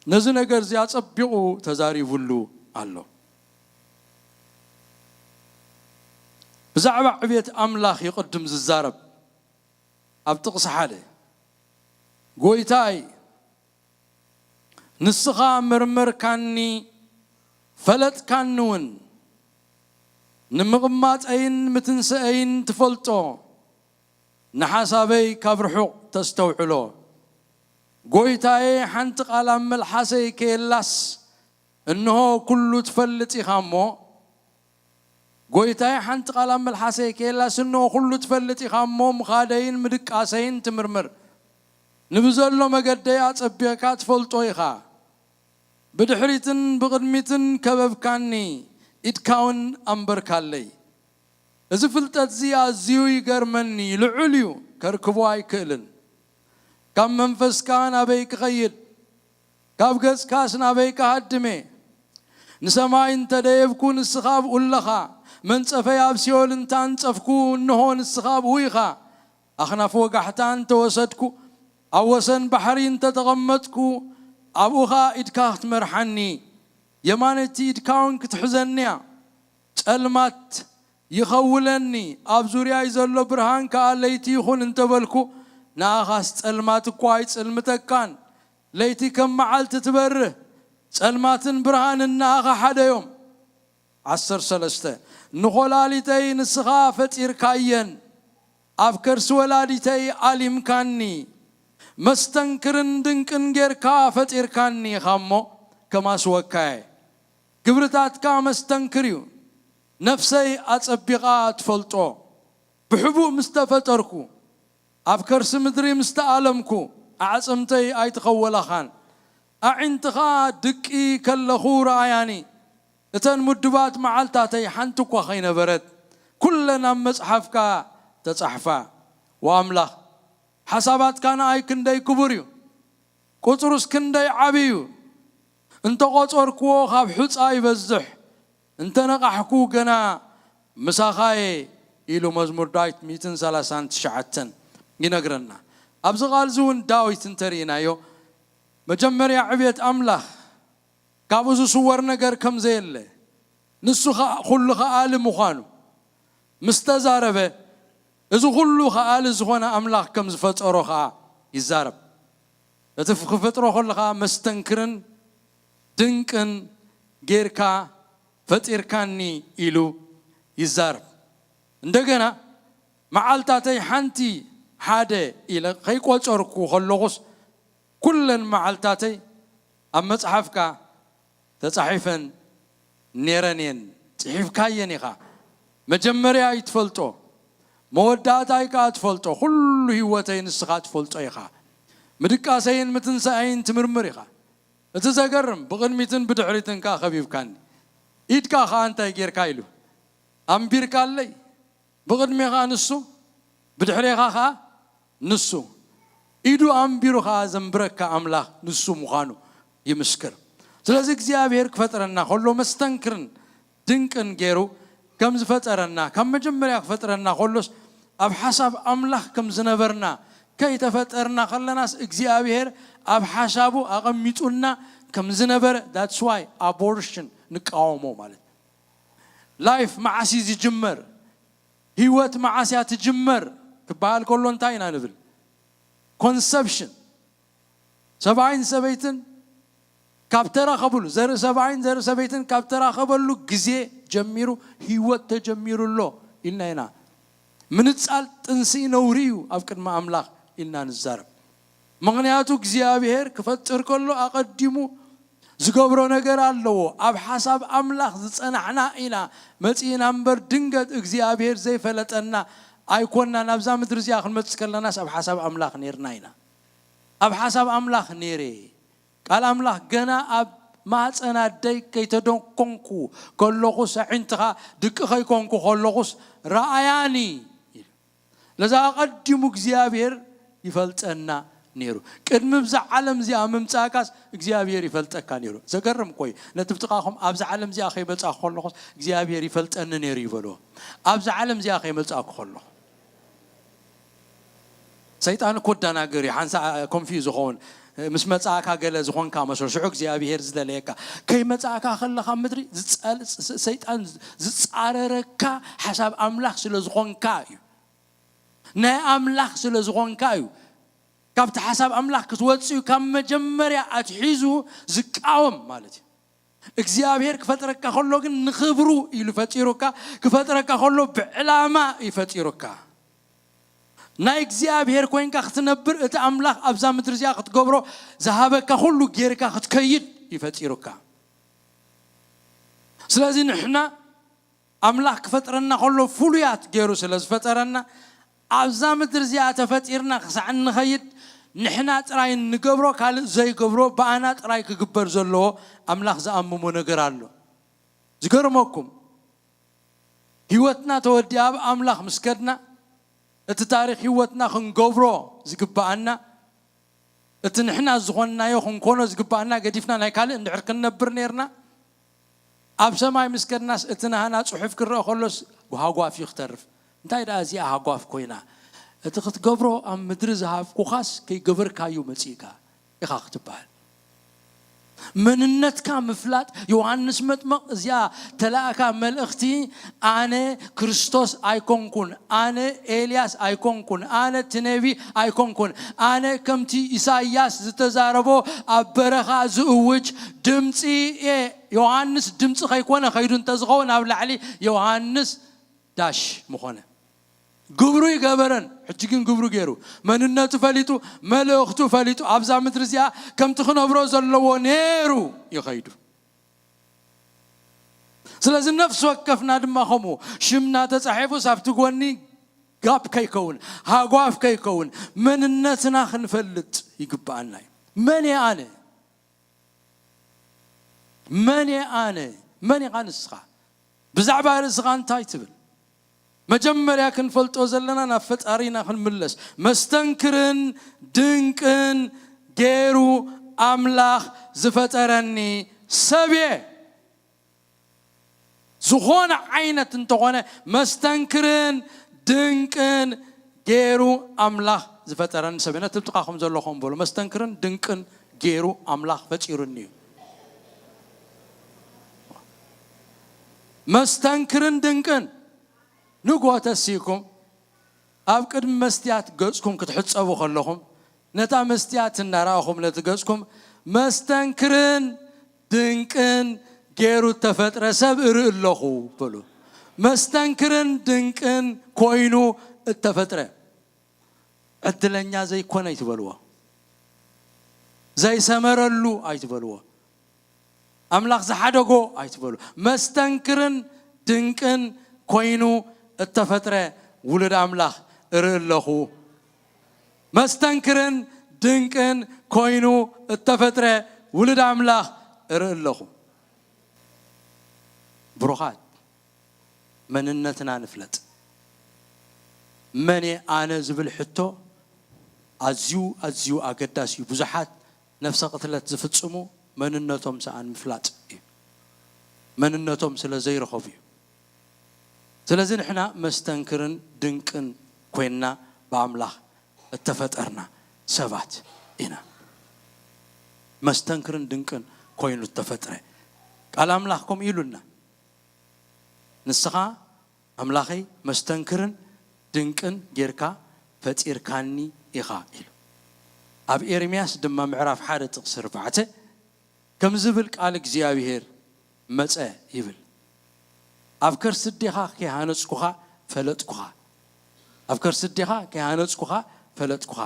ነዚ ነገር እዚ ኣጸቢቑ ተዛሪቡሉ ኣሎ። ብዛዕባ ዕቤት ኣምላኽ እዩ ቅድም ዝዛረብ። ኣብ ጥቕሲ ሓደ፣ ጎይታይ ንስኻ መርመርካኒ ፈለጥካኒ እውን፣ ንምቕማጠይን ምትንስአይን ትፈልጦ፣ ንሓሳበይ ካብ ርሑቕ ተስተውዕሎ። ጎይታየ፣ ሓንቲ ቃል ኣብ መልሓሰይ ከየላስ፣ እንሆ ኩሉ ትፈልጥ ኢኻ እሞ፣ ጎይታየ፣ ሓንቲ ቃል ኣብ መልሓሰይ ከየላስ፣ እንሆ ኩሉ ትፈልጥ ኢኻ እሞ፣ ምኻደይን ምድቃሰይን ትምርምር። ንብዘሎ መገደይ ኣጸቢቕካ ትፈልጦ ኢኻ። ብድሕሪትን ብቕድሚትን ከበብካኒ፣ ኢድካውን ኣንበርካለይ። እዚ ፍልጠት'ዚ ኣዝዩ ይገርመኒ፣ ልዑል እዩ፣ ከርክቦ ኣይክእልን። ካብ መንፈስካ ናበይ ክኸይድ? ካብ ገጽካስ ናበይ ክሃድም እየ? ንሰማይ እንተ ደየብኩ፣ ንስኻ ኣብኡ ኣለኻ። መንጸፈይ ኣብ ሲኦል እንተ ኣንጸፍኩ፣ እንሆ፣ ንስኻ ኣብኡ ኢኻ። ኣኽናፍ ወጋሕታ እንተ ወሰድኩ፣ ኣብ ወሰን ባሕሪ እንተ ተቐመጥኩ፣ ኣብኡ ኸኣ ኢድካ ክትመርሓኒ፣ የማነይቲ ኢድካ እውን ክትሕዘኒ እያ። ጸልማት ይኸውለኒ፣ ኣብ ዙርያይ ዘሎ ብርሃን ከኣ ለይቲ ይኹን እንተ በልኩ፣ ንኣኻስ ጸልማት እኳ ኣይጽልምተካን። ለይቲ ከም መዓልቲ ትበርህ፣ ጸልማትን ብርሃንን ንኣኻ ሓደ እዮም። ዓሰርተ ሰለስተ ንኾላሊተይ ንስኻ ፈጢርካየን፣ ኣብ ከርሲ ወላዲተይ ኣሊምካኒ። መስተንክርን ድንቅን ጌርካ ፈጢርካኒ ኢኻ እሞ፣ ከማስወካየ። ግብርታትካ መስተንክር እዩ፣ ነፍሰይ ኣጸቢቓ ትፈልጦ። ብሕቡእ ምስ ተፈጠርኩ፣ ኣብ ከርሲ ምድሪ ምስ ተኣለምኩ፣ ኣዕጽምተይ ኣይተኸወላኻን። ኣዒንትኻ ድቂ ከለኹ ረኣያኒ። እተን ምዱባት መዓልታተይ ሓንቲ እኳ ኸይነበረት፣ ኩለን ኣብ መጽሓፍካ ተጻሕፋ። ወኣምላኽ፣ ሓሳባትካ ንኣይ ክንደይ ክቡር እዩ፣ ቁጽሩስ ክንደይ ዓቢ እዩ! እንተ ቖጸርክዎ፣ ካብ ሑጻ ይበዝሕ። እንተ ነቓሕኩ፣ ገና ምሳኻ እየ ኢሉ መዝሙር ዳዊት ሚእትን ሰላሳን ትሽዓተን ይነግረና። ኣብዚ ቃል እዚ እውን ዳዊት እንተርኢናዮ፣ መጀመርያ ዕብየት ኣምላኽ፣ ካብኡ ዝስወር ነገር ከም ዘየለ፣ ንሱ ኸኣ ኩሉ ኸኣሊ ምዃኑ ምስ ተዛረበ፣ እዚ ኩሉ ኸኣሊ ዝኾነ ኣምላኽ ከም ዝፈጠሮ ኸኣ ይዛረብ። እቲ ክፈጥሮ ከሎ ኸኣ መስተንክርን ድንቅን ጌርካ ፈጢርካኒ ኢሉ ይዛረብ። እንደገና መዓልታተይ ሓንቲ ሓደ ኢለ ከይቆጸርኩ ከለኹስ፣ ኩለን መዓልታተይ ኣብ መጽሓፍካ ተጻሒፈን ኔረን እየን። ጽሒፍካየን ኢኻ። መጀመርያ ኣይትፈልጦ፣ መወዳእታይ ከኣ ትፈልጦ። ኩሉ ህይወተይ ንስኻ ትፈልጦ ኢኻ። ምድቃሰይን ምትንሳኤይን ትምርምር ኢኻ። እቲ ዘገርም፣ ብቕድሚትን ብድሕሪትን ከኣ ከቢብካኒ። ኢድካ ከኣ እንታይ ጌርካ ኢሉ ኣንቢርካለይ። ብቕድሜኻ ንሱ፣ ብድሕሬኻ ኸኣ ንሱ። ኢዱ ኣንቢሩ ኸኣ ዘንብረካ ኣምላኽ ንሱ ምዃኑ ይምስክር። ስለዚ እግዚኣብሔር ክፈጥረና ከሎ መስተንክርን ድንቅን ገይሩ ከም ዝፈጠረና፣ ካብ መጀመርያ ክፈጥረና ከሎስ ኣብ ሓሳብ ኣምላኽ ከም ዝነበርና፣ ከይተፈጠርና ከለናስ እግዚኣብሔር ኣብ ሓሳቡ ኣቐሚጡና ከም ዝነበረ፣ that's why ኣቦርሽን ንቃወሞ ማለት። ላይፍ መዓስ እዩ ዝጅመር? ህይወት መዓስ እያ ትጅመር ክበሃል ከሎ እንታይ ኢና ንብል? ኮንሰፕሽን። ሰብኣይን ሰበይትን ካብ ተራኸብሉ፣ ዘርኢ ሰብኣይን ዘርኢ ሰበይትን ካብ ተራኸበሉ ግዜ ጀሚሩ ህይወት ተጀሚሩ ኣሎ ኢልና ኢና። ምንጻል ጥንሲ ነውሪ እዩ ኣብ ቅድሚ ኣምላኽ ኢልና ንዛረብ። ምኽንያቱ እግዚኣብሔር ክፈጥር ከሎ ኣቐዲሙ ዝገብሮ ነገር ኣለዎ። ኣብ ሓሳብ ኣምላኽ ዝጸናሕና ኢና መጺእና እምበር፣ ድንገት እግዚኣብሔር ዘይፈለጠና ኣይኮንና። ናብዛ ምድሪ እዚኣ ክንመጽእ ከለናስ ኣብ ሓሳብ ኣምላኽ ኔርና ኢና። ኣብ ሓሳብ ኣምላኽ ኔረ። ቃል ኣምላኽ፣ "ገና ኣብ ማህጸን ኣደይ ከይተደኮንኩ ከለኹስ፣ ኣዒንትኻ ድቂ ከይኮንኩ ከለኹስ ረኣያኒ" ኢሉ። ነዛ ኣቐዲሙ እግዚኣብሔር ይፈልጠና ነይሩ። ቅድሚ ብዛ ዓለም እዚኣ ምምጻእካስ እግዚኣብሔር ይፈልጠካ ነይሩ። ዘገርም እኮ እዩ። ነቲ ብጥቓኹም ኣብዛ ዓለም እዚኣ ከይመጻእኩ ከለኹስ እግዚኣብሔር ይፈልጠኒ ነይሩ ይበልዎ። ኣብዛ ዓለም እዚኣ ከይመጻእኩ ከለኹ። ሰይጣን እኮ ኣደናገር እዩ። ሓንሳ ኮንፊውዝ ዝኸውን ምስ መጻእካ ገለ ዝኾንካ መስሎ። ሽዑ እግዚኣብሔር ዝደለየካ። ከይመጻእካ ከለኻ ምድሪ ዝጸል-፣ ሰይጣን ዝጻረረካ ሓሳብ ኣምላኽ ስለ ዝኾንካ እዩ። ናይ ኣምላኽ ስለ ዝኾንካ እዩ። ካብቲ ሓሳብ ኣምላኽ ክትወጽእ እዩ ካብ መጀመርያ ኣትሒዙ ዝቃወም ማለት እዩ። እግዚኣብሔር ክፈጥረካ ከሎ ግን ንኽብሩ ኢሉ ፈጢሩካ። ክፈጥረካ ከሎ ብዕላማ እዩ ፈጢሩካ። ናይ እግዚኣብሔር ኮይንካ ክትነብር፣ እቲ ኣምላኽ ኣብዛ ምድሪ እዚኣ ክትገብሮ ዝሃበካ ኩሉ ጌርካ ክትከይድ እዩ ፈጢሩካ። ስለዚ ንሕና ኣምላኽ ክፈጥረና ከሎ ፍሉያት ገይሩ ስለ ዝፈጠረና፣ ኣብዛ ምድሪ እዚኣ ተፈጢርና ክሳዕ እንኸይድ ንሕና ጥራይ እንገብሮ፣ ካልእ ዘይገብሮ፣ ብኣና ጥራይ ክግበር ዘለዎ ኣምላኽ ዝኣምሞ ነገር ኣሎ። ዝገርመኩም፣ ህይወትና ተወዲኣ ኣብ ኣምላኽ ምስ ከድና፣ እቲ ታሪኽ ህይወትና ክንገብሮ ዝግብኣና፣ እቲ ንሕና ዝኾንናዮ ክንኮኖ ዝግብኣና ገዲፍና ናይ ካልእ እንድሕር ክንነብር ኔርና፣ ኣብ ሰማይ ምስ ከድናስ እቲ ናህና ጽሑፍ ክረአ ከሎስ ሃጓፍ እዩ ክተርፍ። እንታይ ደኣ እዚኣ ሃጓፍ ኮይና? እቲ ክትገብሮ ኣብ ምድሪ ዝሃብኩኻስ ከይገበርካዩ መጺእካ ኢኻ ክትበሃል። መንነትካ ምፍላጥ። ዮሃንስ መጥመቕ እዚኣ ተላእካ መልእኽቲ፣ ኣነ ክርስቶስ ኣይኮንኩን፣ ኣነ ኤልያስ ኣይኮንኩን፣ ኣነ እቲ ነቢ ኣይኮንኩን፣ ኣነ ከምቲ ኢሳይያስ ዝተዛረቦ ኣብ በረኻ ዝእውጅ ድምፂ እየ። ዮሃንስ ድምፂ ከይኮነ ከይዱ እንተዝኸውን ኣብ ላዕሊ ዮሃንስ ዳሽ ምኾነ። ግብሩ ይገበረን፣ ሕጂ ግን ግብሩ ገይሩ፣ መንነቱ ፈሊጡ፣ መልእኽቱ ፈሊጡ፣ ኣብዛ ምድሪ እዚኣ ከምቲ ክነብሮ ዘለዎ ነይሩ ይኸይዱ። ስለዚ ነፍሲ ወከፍና ድማ ከምኡ ሽምና ተጻሒፉስ ኣብቲ ጎኒ ጋፕ ከይከውን፣ ሃጓፍ ከይከውን፣ መንነትና ክንፈልጥ ይግብኣና እዩ። መን እየ ኣነ? መን እየ ኣነ? መን ኢኻ ንስኻ? ብዛዕባ ርእስኻ እንታይ ትብል? መጀመርያ ክንፈልጦ ዘለና ናብ ፈጣሪና ክንምለስ። መስተንክርን ድንቅን ገይሩ ኣምላኽ ዝፈጠረኒ ሰብ እየ። ዝኾነ ዓይነት እንተኾነ መስተንክርን ድንቅን ገይሩ ኣምላኽ ዝፈጠረኒ ሰብ እየ። ነቲ ጥቓኹም ዘለኹም በሉ፣ መስተንክርን ድንቅን ገይሩ ኣምላኽ ፈጢሩኒ እዩ። መስተንክርን ድንቅን። ንግሆ ተሲእኩም ኣብ ቅድሚ መስትያት ገጽኩም ክትሕጸቡ ከለኹም፣ ነታ መስትያት እናረኣኹም ነቲ ገጽኩም መስተንክርን ድንቅን ገይሩ እተፈጥረ ሰብ እርኢ ኣለኹ በሉ። መስተንክርን ድንቅን ኮይኑ እተፈጥረ። ዕድለኛ ዘይኮነ ኣይትበልዎ። ዘይሰመረሉ ኣይትበልዎ። ኣምላኽ ዝሓደጎ ኣይትበሉ። መስተንክርን ድንቅን ኮይኑ እተፈጥረ ውሉድ ኣምላኽ እርኢ ኣለኹ። መስተንክርን ድንቅን ኮይኑ እተፈጥረ ውሉድ ኣምላኽ እርኢ ኣለኹ። ብሩኻት፣ መንነትና ንፍለጥ። መን እየ ኣነ ዝብል ሕቶ ኣዝዩ፣ ኣዝዩ ኣገዳሲ እዩ። ብዙሓት ነፍሰ ቅትለት ዝፍጽሙ መንነቶም ሰኣን ምፍላጥ እዩ። መንነቶም ስለ ዘይረኸቡ እዩ። ስለዚ ንሕና መስተንክርን ድንቅን ኮይንና ብኣምላኽ እተፈጠርና ሰባት ኢና። መስተንክርን ድንቅን ኮይኑ እተፈጥረ። ቃል ኣምላኽ ከምኡ ኢሉና። ንስኻ ኣምላኸይ መስተንክርን ድንቅን ጌርካ ፈጢርካኒ ኢኻ ኢሉ። ኣብ ኤርምያስ ድማ ምዕራፍ ሓደ ጥቕሲ ኣርባዕተ ከምዚ ዝብል ቃል እግዚኣብሄር መጸ ይብል። ኣብ ከርሲ ኣዴኻ ከይሃነጽኩኻ ፈለጥኩኻ። ኣብ ከርሲ ኣዴኻ ከይሃነጽኩኻ ፈለጥኩኻ።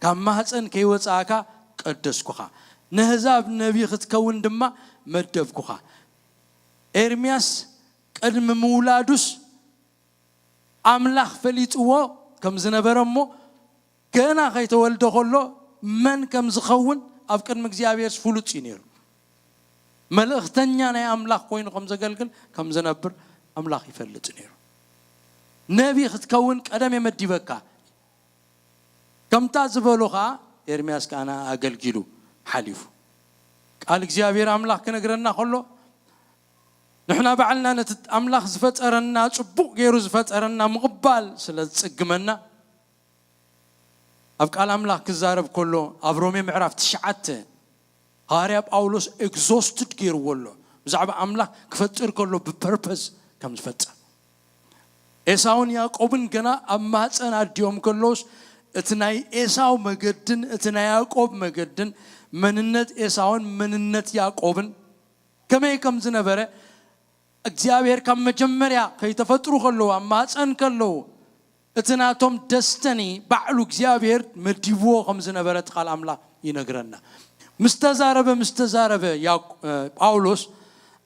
ካብ ማህጸን ከይወጻእካ ቀደስኩኻ። ነህዛብ ነቢ ክትከውን ድማ መደብኩኻ። ኤርምያስ ቅድሚ ምውላዱስ ኣምላኽ ፈሊጥዎ ከም ዝነበረ እሞ ገና ከይተወልደ ከሎ መን ከም ዝኸውን ኣብ ቅድሚ እግዚኣብሔር ፍሉጥ እዩ ነይሩ። መልእኽተኛ ናይ ኣምላኽ ኮይኑ ከም ዘገልግል ከም ዝነብር ኣምላኽ ይፈልጥ ነይሩ። ነቢ ክትከውን ቀደም የመዲበካ። ከምታ ዝበሉ ኸዓ ኤርምያስ ከኣ ኣገልጊሉ ሓሊፉ። ቃል እግዚኣብሔር ኣምላኽ ክነግረና ከሎ ንሕና ባዕልና ነቲ ኣምላኽ ዝፈጠረና ጽቡቕ ገይሩ ዝፈጠረና ምቕባል ስለ ዝጽግመና ኣብ ቃል ኣምላኽ ክዛረብ ከሎ ኣብ ሮሜ ምዕራፍ ትሽዓተ ሃዋርያ ጳውሎስ ኤግዞስትድ ገይርዎ ኣሎ። ብዛዕባ ኣምላኽ ክፈጥር ከሎ ብፐርፐስ ከም ዝፈጥር ኤሳውን ያዕቆብን ገና ኣብ ማህፀን ኣዲኦም ከለውስ እቲ ናይ ኤሳው መገድን እቲ ናይ ያዕቆብ መገድን መንነት ኤሳውን መንነት ያዕቆብን ከመይ ከም ዝነበረ እግዚኣብሔር ካብ መጀመርያ ከይተፈጥሩ ከለዉ ኣብ ማህፀን ከለዉ እቲ ናቶም ደስተኒ ባዕሉ እግዚኣብሔር መዲብዎ ከም ዝነበረ እቲ ቃል ኣምላኽ ይነግረና። ምስ ተዛረበ ምስ ተዛረበ ያዕቆ- እ፣ ጳውሎስ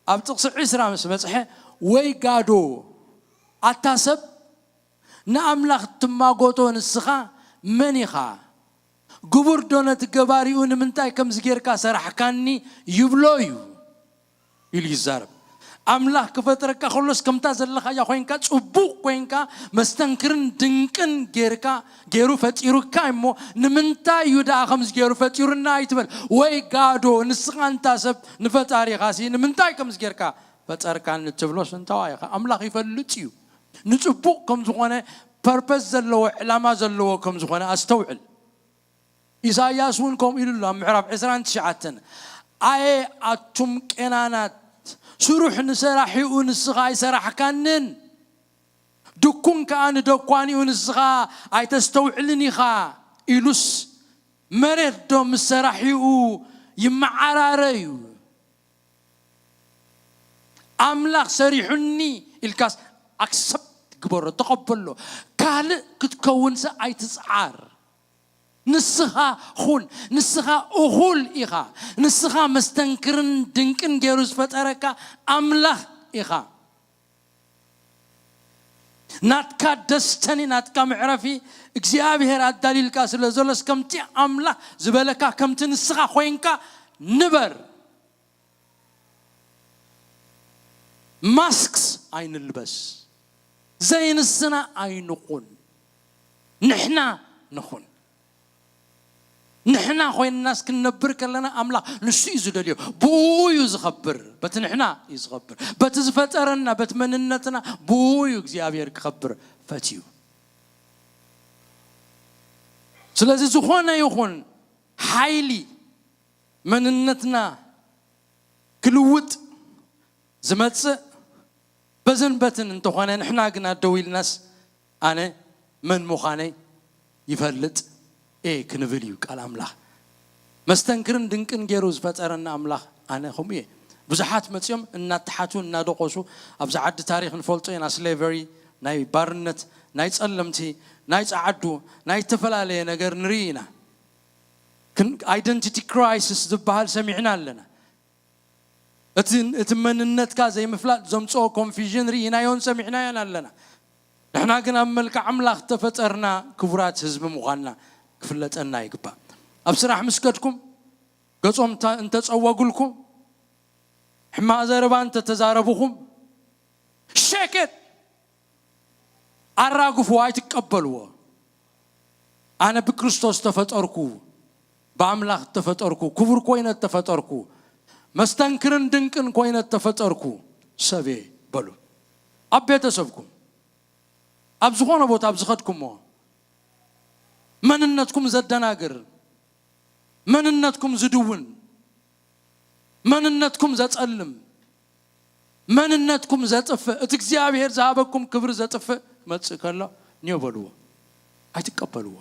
ኣብ ጥቕሲ ዕስራ ምስ በጽሐ፣ ወይ ጋዶ ኣታ ሰብ ንኣምላኽ ትማጎቶ ንስኻ መን ኢኻ? ግቡር ዶ ነቲ ገባሪኡ ንምንታይ ከምዚ ጌርካ ሰራሕካኒ ይብሎ እዩ ኢሉ ይዛረብ። ኣምላኽ ክፈጥረካ ከሎስ ከምታ ዘለኻያ ኮይንካ ጽቡቕ ኮይንካ መስተንክርን ድንቅን ጌርካ ገይሩ ፈጢሩካ እሞ ንምንታይ እዩ ደኣ ከምዚ ገይሩ ፈጢሩና ኣይትበል። ወይ ጋዶ ንስኻ እንታ ሰብ ንፈጣሪኻሲ ንምንታይ ከምዚ ጌርካ ፈጠርካኒ ትብሎስ እንታዋ ኢኻ? ኣምላኽ ይፈልጥ እዩ ንጽቡቕ ከም ዝኾነ ፐርፐስ ዘለዎ ዕላማ ዘለዎ ከም ዝኾነ ኣስተውዕል። ኢሳያስ እውን ከምኡ ኢሉ ኣሎ ኣብ ምዕራፍ ዕስራን ትሽዓተን፣ ኣየ ኣቱም ቄናናት ስሩሕ ንሰራሒኡ ንስኻ ኣይሰራሕካንን፣ ድኩን ከኣ ንደኳኒኡ ንስኻ ኣይተስተውዕልን ኢኻ ኢሉስ መሬት ዶ ምስ ሰራሒኡ ይመዓራረ እዩ? ኣምላኽ ሰሪሑኒ ኢልካስ ኣክሰፕት ግበሮ፣ ተቐበሎ። ካልእ ክትከውንሰ ኣይትጽዓር። ንስኻ ኹን፣ ንስኻ እኹል ኢኻ። ንስኻ መስተንክርን ድንቅን ገይሩ ዝፈጠረካ ኣምላኽ ኢኻ። ናትካ ደስተኒ ናትካ መዕረፊ እግዚኣብሔር ኣዳልዩልካ ስለ ዘሎስ ከምቲ ኣምላኽ ዝበለካ ከምቲ ንስኻ ኮይንካ ንበር። ማስክስ ኣይንልበስ፣ ዘይንስና ኣይንኹን፣ ንሕና ንኹን። ንሕና ኮይንናስ ክንነብር ከለና ኣምላኽ ንሱ እዩ ዝደልዮ። ብኡ እዩ ዝኸብር። በቲ ንሕና እዩ ዝኸብር። በቲ ዝፈጠረና በቲ መንነትና ብኡ እዩ እግዚኣብሔር ክኸብር ፈትዩ። ስለዚ ዝኾነ ይኹን ሓይሊ መንነትና ክልውጥ ዝመጽእ በዝን በትን እንተኾነ ንሕና ግና ደው ኢልናስ ኣነ መን ምዃነይ ይፈልጥ እየ ክንብል እዩ ቃል ኣምላኽ። መስተንክርን ድንቅን ገይሩ ዝፈጠረና ኣምላኽ ኣነ ከምኡ እየ። ብዙሓት መጺኦም እናተሓቱ እናደቆሱ ኣብዚ ዓዲ ታሪኽ ንፈልጦ ኢና። ስሌቨሪ ናይ ባርነት ናይ ጸለምቲ ናይ ጸዓዱ ናይ ዝተፈላለየ ነገር ንርኢ ኢና። ኣይደንቲቲ ክራይሲስ ዝበሃል ሰሚዕና ኣለና። እቲ እቲ መንነትካ ዘይምፍላጥ ዘምፅኦ ኮንፊዥን ርኢናዮን ሰሚዕናዮን ኣለና። ንሕና ግን ኣብ መልክዕ ኣምላኽ ተፈጠርና ክቡራት ህዝቢ ምዃንና ክፍለጠና ይግባእ። ኣብ ስራሕ ምስ ከድኩም ገጾም እንተ- እንተጸወጉልኩም ሕማቕ ዘረባ እንተተዛረብኹም ሸኬት ኣራግፉ፣ ኣይትቀበልዎ። ኣነ ብክርስቶስ ተፈጠርኩ፣ ብኣምላኽ ተፈጠርኩ፣ ክቡር ኮይነ ተፈጠርኩ፣ መስተንክርን ድንቅን ኮይነ ተፈጠርኩ ሰብየ በሉ። ኣብ ቤተሰብኩም ኣብ ዝኾነ ቦታ ኣብ ዝኸድኩሞ መንነትኩም ዘደናግር መንነትኩም ዝድውን መንነትኩም ዘጸልም መንነትኩም ዘጥፍእ እቲ እግዚኣብሔር ዝሃበኩም ክብሪ ዘጥፍእ ክመጽእ ከሎ ኒዮ በልዎ። ኣይትቀበልዎ።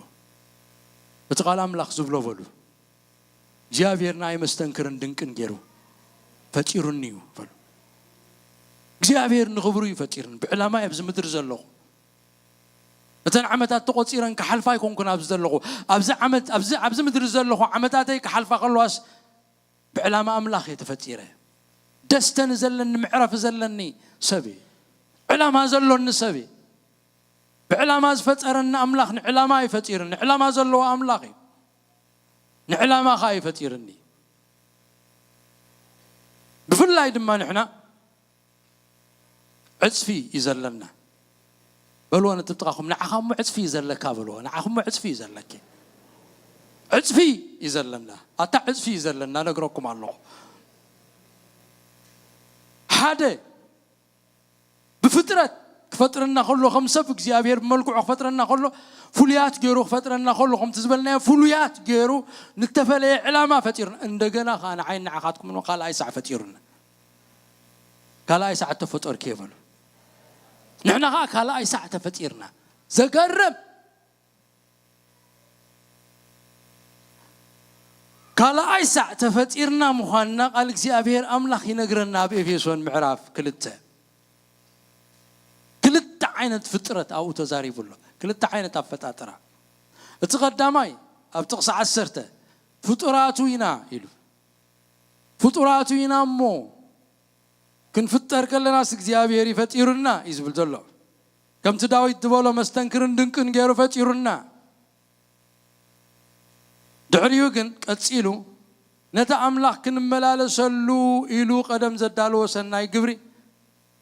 እቲ ቃል ኣምላኽ ዝብሎ በሉ። እግዚኣብሔር ንኣይ መስተንክርን ድንቅን ገይሩ ፈጢሩኒ እዩ በሉ። እግዚኣብሔር ንኽብሩ እዩ ፈጢሩኒ። ብዕላማ እየ ኣብዚ ምድሪ ዘለኹ። እተን ዓመታት ተቖጺረን ክሓልፋ ኣይኮንኩን ኣብዚ ዘለኹ። ኣብዚ ዓመት ኣብዚ ኣብዚ ምድሪ ዘለኹ ዓመታተይ ክሓልፋ ከለዋስ ብዕላማ ኣምላኽ እየ ተፈጢረ። ደስተኒ ዘለኒ መዕረፊ ዘለኒ ሰብ እየ። ዕላማ ዘሎኒ ሰብ እየ። ብዕላማ ዝፈጠረኒ ኣምላኽ ንዕላማ እዩ ፈጢርኒ። ዕላማ ዘለዎ ኣምላኽ እዩ። ንዕላማ ኸኣ እዩ ፈጢርኒ። ብፍላይ ድማ ንሕና ዕፅፊ እዩ ዘለና። በልዎ ነቲ ጥቓኹም ንዓኻ እሞ ዕፅፊ እዩ ዘለካ በልዎ። ንዓኹም እሞ ዕፅፊ እዩ ዘለኪ። ዕፅፊ እዩ ዘለና። ኣታ ዕፅፊ እዩ ዘለና ነግረኩም ኣለኹ። ሓደ ብፍጥረት ክፈጥረና ከሎ ከም ሰብ እግዚኣብሔር ብመልክዑ ክፈጥረና ከሎ ፍሉያት ገይሩ ክፈጥረና ከሎ ከምቲ ዝበልናዮ ፍሉያት ገይሩ ንተፈለየ ዕላማ ፈጢሩና እንደገና ከዓ ንዓይ ንዓኻትኩም ካልኣይ ሳዕ ፈጢሩና። ካልኣይ ሳዕ ተፈጠርኪ የበሉ። ንሕና ከዓ ካልኣይ ሳዕ ተፈጢርና። ዘገርም ካልኣይ ሳዕ ተፈጢርና ምዃንና ቃል እግዚኣብሔር ኣምላኽ ይነግረና ኣብ ኤፌሶን ምዕራፍ ክልተ። ክልተ ዓይነት ፍጥረት ኣብኡ ተዛሪቡ ኣሎ። ክልተ ዓይነት ኣፈጣጥራ። እቲ ቀዳማይ ኣብ ጥቕሲ ዓሰርተ ፍጡራቱ ኢና ኢሉ። ፍጡራቱ ኢና እሞ ክንፍጠር ከለናስ እግዚኣብሔር ይፈጢሩና እዩ ዝብል ዘሎ። ከምቲ ዳዊት ዝበሎ መስተንክርን ድንቅን ገይሩ ፈጢሩና። ድሕሪኡ ግን ቀጺሉ ነቲ ኣምላኽ ክንመላለሰሉ ኢሉ ቀደም ዘዳለዎ ሰናይ ግብሪ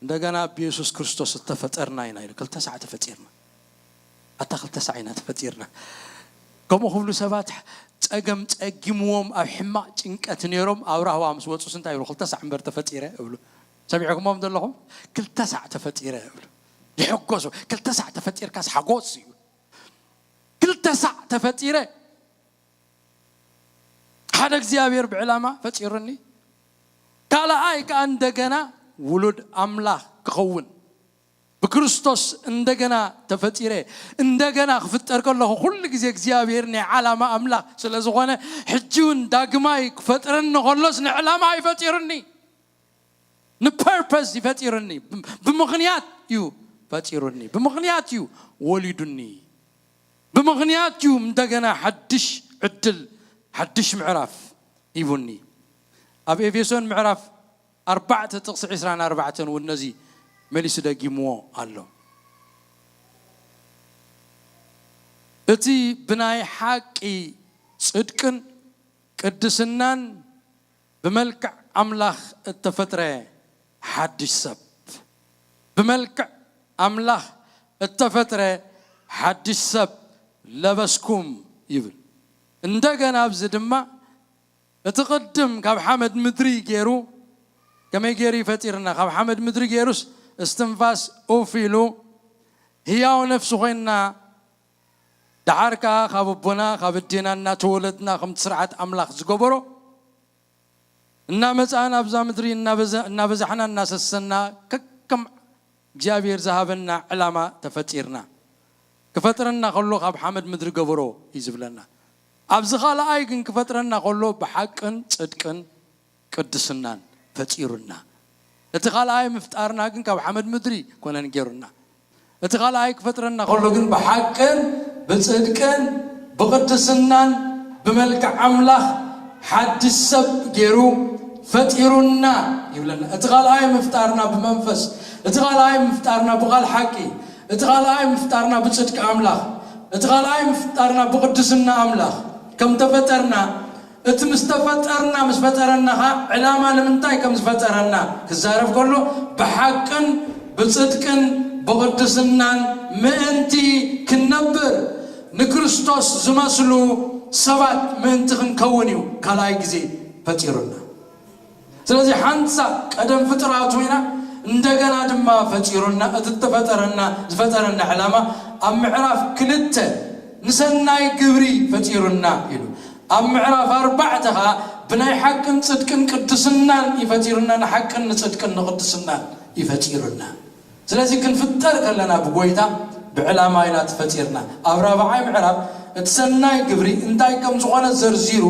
እንደገና ብየሱስ ክርስቶስ እተፈጠርና ኢና ኢሉ። ክልተ ሳዕ ተፈጢርና። ኣታ ክልተ ሳዕ ኢና ተፈጢርና። ከምኡ ክብሉ ሰባት ጸገም ጸጊምዎም ኣብ ሕማቕ ጭንቀት ነይሮም ኣብ ራህዋ ምስ ወጹስ እንታይ ይብሉ? ክልተ ሳዕ እምበር ተፈጢረ እብሉ። ሰሚዕኩሞም ዘለኹም? ክልተ ሳዕ ተፈጢረ እብሉ። ይሕጎሱ። ክልተ ሳዕ ተፈጢርካስ ሓጎስ እዩ። ክልተ ሳዕ ተፈጢረ። ሓደ እግዚኣብሔር ብዕላማ ፈጢሩኒ። ካልኣይ ከኣ እንደገና ውሉድ ኣምላኽ ክኸውን ብክርስቶስ እንደገና ተፈጢረ። እንደገና ክፍጠር ከለኹ ኩሉ ግዜ እግዚኣብሔር ናይ ዓላማ ኣምላኽ ስለ ዝኾነ ሕጂ እውን ዳግማይ ክፈጥረኒ ከሎስ ንዕላማ ኣይፈጢሩኒ። ንፐርፐስ እዩ ፈጢሩኒ። ብምኽንያት እዩ ፈጢሩኒ። ብምኽንያት እዩ ወሊዱኒ። ብምኽንያት እዩ እንደገና ሓድሽ ዕድል፣ ሓድሽ ምዕራፍ ሂቡኒ። ኣብ ኤፌሶን ምዕራፍ ኣርባዕተ ጥቕሲ ዕስራን ኣርባዕተን እውን ነዚ መሊሱ ደጊምዎ ኣሎ። እቲ ብናይ ሓቂ ጽድቅን ቅድስናን ብመልክዕ ኣምላኽ እተፈጥረ ሓድሽ ሰብ፣ ብመልክዕ ኣምላኽ እተፈጥረ ሓድሽ ሰብ ለበስኩም ይብል። እንደገና ኣብዚ ድማ እቲ ቅድም ካብ ሓመድ ምድሪ ገይሩ ከመይ ገይሩ ይፈጢርና? ካብ ሓመድ ምድሪ ገይሩስ እስትንፋስ ኡፍ ኢሉ ህያው ነፍሲ ኮይንና ደሓር ከኣ ካብ ኣቦና ካብ ኣዴና እናተወለድና ከምቲ ስርዓት ኣምላኽ ዝገበሮ እናመጻእና ኣብዛ ምድሪ እናበዛ- እናበዛሕና እናሰሰና ከከም እግዚኣብሔር ዝሃበና ዕላማ ተፈጢርና። ክፈጥረና ከሎ ካብ ሓመድ ምድሪ ገበሮ እዩ ዝብለና። ኣብዚ ካልኣይ ግን ክፈጥረና ከሎ ብሓቅን ጽድቅን ቅድስናን ፈጢሩና። እቲ ካልኣይ ምፍጣርና ግን ካብ ሓመድ ምድሪ ኮነን ገይሩና። እቲ ካልኣይ ክፈጥረና ከሎ ግን ብሓቅን ብጽድቅን ብቕድስናን ብመልክዕ ኣምላኽ ሓድሽ ሰብ ገይሩ ፈጢሩና ይብለና። እቲ ካልኣይ ምፍጣርና ብመንፈስ፣ እቲ ካልኣይ ምፍጣርና ብቓል ሓቂ፣ እቲ ካልኣይ ምፍጣርና ብጽድቂ ኣምላኽ፣ እቲ ካልኣይ ምፍጣርና ብቕድስና ኣምላኽ ከም ተፈጠርና፣ እቲ ምስ ተፈጠርና ምስ ፈጠረና ኸዓ ዕላማ ንምንታይ ከም ዝፈጠረና ክዛረብ ከሎ ብሓቅን ብጽድቅን ብቕድስናን ምእንቲ ክንነብር ንክርስቶስ ዝመስሉ ሰባት ምእንቲ ክንከውን እዩ ካልኣይ ግዜ ፈጢሩና። ስለዚ ሓንሳእ ቀደም ፍጥራቱ ኢና፣ እንደገና ድማ ፈጢሩና። እቲ እተፈጠረና ዝፈጠረና ዕላማ ኣብ ምዕራፍ ክልተ ንሰናይ ግብሪ ፈጢሩና ኢሉ። ኣብ ምዕራፍ ኣርባዕተ ኸዓ ብናይ ሓቅን ጽድቅን ቅድስናን እዩ ፈጢሩና። ንሓቅን ንጽድቅን ንቅድስናን እዩ ፈጢሩና። ስለዚ ክንፍጠር ከለና ብጎይታ ብዕላማ ኢና ተፈጢርና። ኣብ ራብዓይ ምዕራፍ እቲ ሰናይ ግብሪ እንታይ ከም ዝኾነ ዘርዚሩ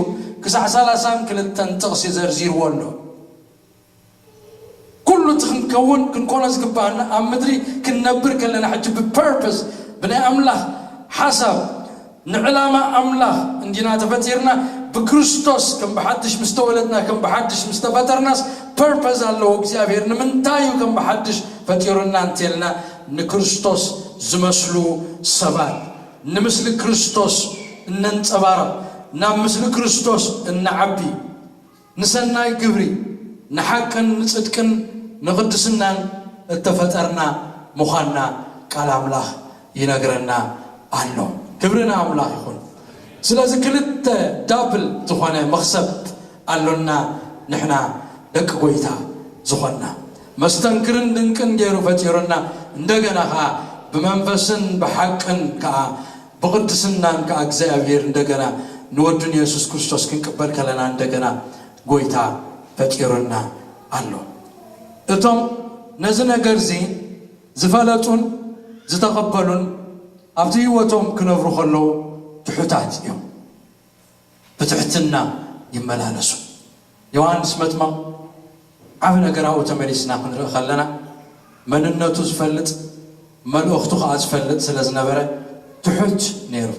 ክሳዕ ሰላሳን ክልተን ጥቕሲ ዘርዚርዎ ኣሎ። ኩሉ እቲ ክንከውን ክንኮኖ ዝግባኣና ኣብ ምድሪ ክንነብር ከለና ሕጂ ብፐርፐስ ብናይ ኣምላኽ ሓሳብ ንዕላማ ኣምላኽ እንዲና ተፈጢርና። ብክርስቶስ ከም ብሓድሽ ምስ ተወለድና ከም ብሓድሽ ምስ ተፈጠርናስ ፐርፐስ ኣለዎ እግዚኣብሔር። ንምንታይ እዩ ከም ብሓድሽ ፈጢሩና እንተልና ንክርስቶስ ዝመስሉ ሰባት ንምስሊ ክርስቶስ እነንጸባርቕ ናብ ምስሊ ክርስቶስ እንዓቢ ንሰናይ ግብሪ ንሓቅን ንጽድቅን ንቕድስናን እተፈጠርና ምዃንና ቃል ኣምላኽ ይነግረና ኣሎ። ክብሪ ንኣምላኽ ይኹን። ስለዚ ክልተ ዳብል ዝኾነ መኽሰብ ኣሎና። ንሕና ደቂ ጎይታ ዝኾንና መስተንክርን ድንቅን ገይሩ ፈጢሩና። እንደገና ኸዓ ብመንፈስን ብሓቅን ከዓ ብቕድስናን ከዓ እግዚኣብሔር እንደገና ንወዱን የሱስ ክርስቶስ ክንቅበል ከለና እንደገና ጎይታ ፈጢሩና ኣሎ። እቶም ነዚ ነገርዚ ዝፈለጡን ዝተቐበሉን ኣብቲ ህይወቶም ክነብሩ ከለዉ ትሑታት እዮም። ብትሕትና ይመላለሱ። ዮሃንስ መጥመቕ ዓቢ ነገር ኣብኡ ተመሊስና ክንርኢ ከለና መንነቱ ዝፈልጥ መልእኽቱ ከዓ ዝፈልጥ ስለ ዝነበረ ትሑት ነይሩ።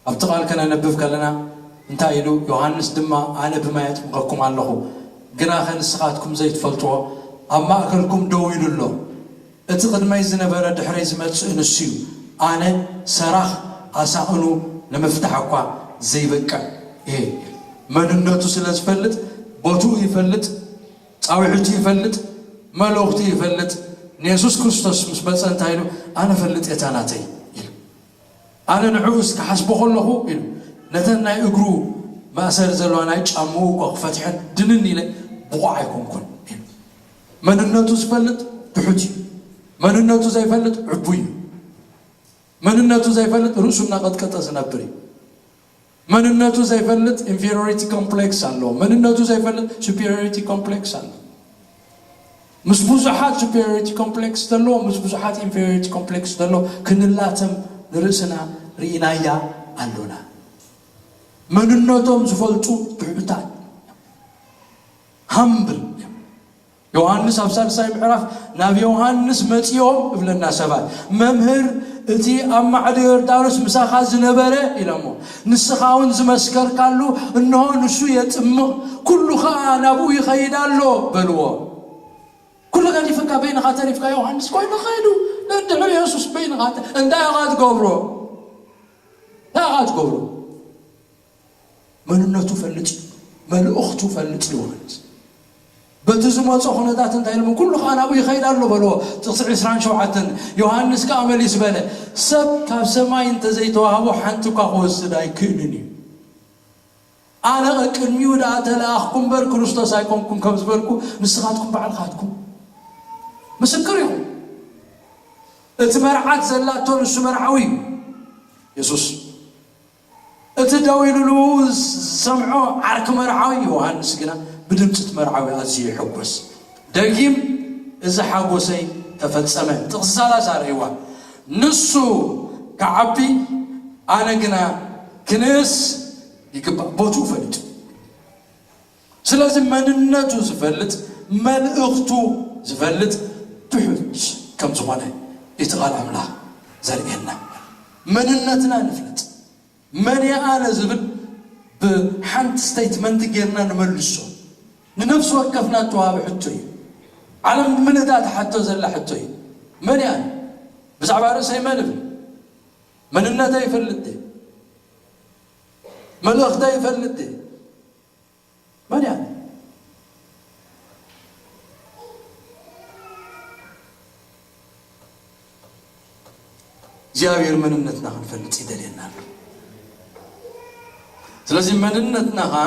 ኣብቲ ቃል ከነንብብ ከለና እንታይ ኢሉ? ዮሃንስ ድማ ኣነ ብማይ ኣጥምቐኩም ኣለኹ፣ ግናኸ ንስኻትኩም ዘይትፈልጥዎ ኣብ ማእከልኩም ደው ኢሉ ኣሎ። እቲ ቅድመይ ዝነበረ ድሕረይ ዝመጽእ ንሱ እዩ። ኣነ ሰራኽ ኣሳእኑ ንምፍታሕ እኳ ዘይበቅዕ እየ። መንነቱ ስለ ዝፈልጥ፣ ቦትኡ ይፈልጥ፣ ጻውዒቱ ይፈልጥ፣ መልእኽቱ ይፈልጥ። ንየሱስ ክርስቶስ ምስ መጸ እንታይ ኢሉ? ኣነ ፈልጥ እየ እታ ናተይ ኢሉ። ኣነ ንዕኡ ክሓስቦ ከለኹ ኢሉ፣ ነተን ናይ እግሩ መእሰሪ ዘለዋ ናይ ጫምኡ እኳ ክፈትሐን ድንን ኢለ ብቑዕ ኣይኮንኩን ኢሉ። መንነቱ ዝፈልጥ ትሑት እዩ። መንነቱ ዘይፈልጥ ዕቡይ እዩ። መንነቱ ዘይፈልጥ ርእሱ እናቐጥቀጠ ዝነብር እዩ። መንነቱ ዘይፈልጥ ኢንፌሪዮሪቲ ኮምፕሌክስ ኣለዎ። መንነቱ ዘይፈልጥ ሱፔሪዮሪቲ ኮምፕሌክስ ኣለዎ። ምስ ብዙሓት ሱፔሪዮሪቲ ኮምፕሌክስ ዘለዎ፣ ምስ ብዙሓት ኢንፌሪዮሪቲ ኮምፕሌክስ ዘለዎ ክንላተም ንርእስና ርኢናያ ኣሎና። መንነቶም ዝፈልጡ ትሑታት፣ ሃምብል እዮም። ዮሃንስ ኣብ ሳልሳይ ምዕራፍ ናብ ዮሃንስ መጺኦም እብለና ሰባት፣ "መምህር፣ እቲ ኣብ ማዕዶ ዮርዳኖስ ምሳኻ ዝነበረ" ኢሎሞ፣ "ንስኻ እውን ዝመስከርካሉ፣ እንሆ ንሱ የጥምቕ፣ ኩሉ ኸኣ ናብኡ ይኸይድ ኣሎ" በልዎ። "ኩሉ ገዲፍካ በይንኻ ተሪፍካ ዮሃንስ?" ኮይኑ ኸይዱ፣ ድሕሪ የሱስ በይንኻ ተ-፣ እንታይ ኢኻ ትገብሮ? እንታይ ኢኻ ትገብሮ? መንነቱ ፈልጥ እዩ፣ መልእኽቱ ፈልጥ እዩ ዮሃንስ። በቲ ዝመጾ ኩነታት እንታይ ኢሎሞ? "ኩሉ ኸኣ ናብኡ ይኸይድ ኣሎ" በልዎ። ጥቕሲ ዕስራን ሸውዓተን። ዮሃንስ ከኣ መሊሱ በለ፣ "ሰብ ካብ ሰማይ እንተዘይተዋህቦ ሓንቲ እኳ ክወስድ ኣይክእልን እዩ። ኣነ ቅድሚኡ ደኣ ተለኣኽኩ እምበር ክርስቶስ ኣይኮንኩን ከም ዝበልኩ ንስኻትኩም ባዕልኻትኩም ምስክር ኢኹም። እቲ መርዓት ዘላቶ ንሱ መርዓዊ እዩ፣ የሱስ። እቲ ደው ኢሉ ንብኡ ዝሰምዖ ዓርኪ መርዓዊ ዮሃንስ ግና ብድምጺ እቲ መርዓዊ ኣዝዩ ይሕጎስ። ደጊም እዚ ሓጎሰይ ተፈጸመ። ጥቕሲ ሰላሳ ርእይዋ። ንሱ ክዓቢ ኣነ ግና ክንእስ ይግባእ። ቦትኡ ፈሊጡ። ስለዚ መንነቱ ዝፈልጥ፣ መልእኽቱ ዝፈልጥ ትሑት ከም ዝኾነ እቲ ቃል ኣምላኽ ዘርእየና። መንነትና ንፍለጥ። መን እየ ኣነ ዝብል ብሓንቲ ስቴትመንት ጌርና ንመልሶ። ንነፍሲ ወከፍና እተዋህበ ሕቶ እዩ። ዓለም ብምልእታ ትሓቶ ዘላ ሕቶ እዩ። መን እየ ኣነ? ብዛዕባ ርእሰይ መን እብል? መንነተይ ይፈልጥ ድየ? መልእኽተይ ይፈልጥ ድየ? መን እየ ኣነ? እግዚኣብሔር መንነትና ክንፈልጥ ይደልየና ኣሎ። ስለዚ መንነትና ኸዓ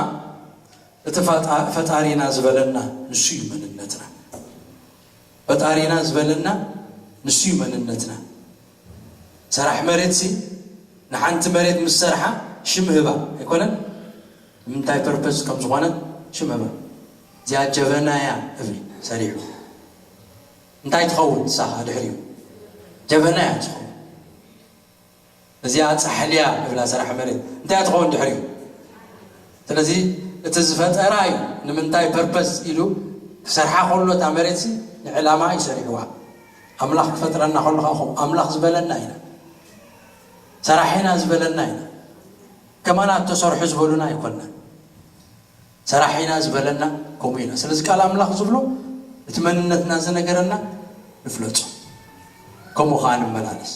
እቲ ፈጣ-፣ ፈጣሪና ዝበለና ንሱ እዩ መንነትና። ፈጣሪና ዝበለና ንሱ እዩ መንነትና። ሰራሕ መሬት ሲ ንሓንቲ መሬት ምስ ሰርሓ ሽም ህባ ኣይኮነን? ንምንታይ ፐርፐስ ከም ዝኾነ ሽም ህባ። እዚኣ ጀበና እያ እብል ሰሪሑ። እንታይ ትኸውን ንሳ ኸዓ ድሕሪኡ? ጀበና እያ ትኸውን። እዚኣ ጻሕሊ እያ እብላ ሰራሕ መሬት። እንታይ እያ ትኸውን ድሕሪኡ? ስለዚ እቲ ዝፈጠራ እዩ ንምንታይ ፐርፐስ ኢሉ ክሰርሓ ከሎ እታ መሬት ሲ ንዕላማ እዩ ሰሪሕዋ። ኣምላኽ ክፈጥረና ከሎ ኸዓ ከምኡ ኣምላኽ ዝበለና ኢና። ሰራሒና ዝበለና ኢና። ከማና ተሰርሑ ዝበሉና ኣይኮንና። ሰራሒና ዝበለና ከምኡ ኢና። ስለዚ ቃል ኣምላኽ ዝብሎ እቲ መንነትና ዝነገረና ንፍለጦ። ከምኡ ኸዓ ንመላለስ።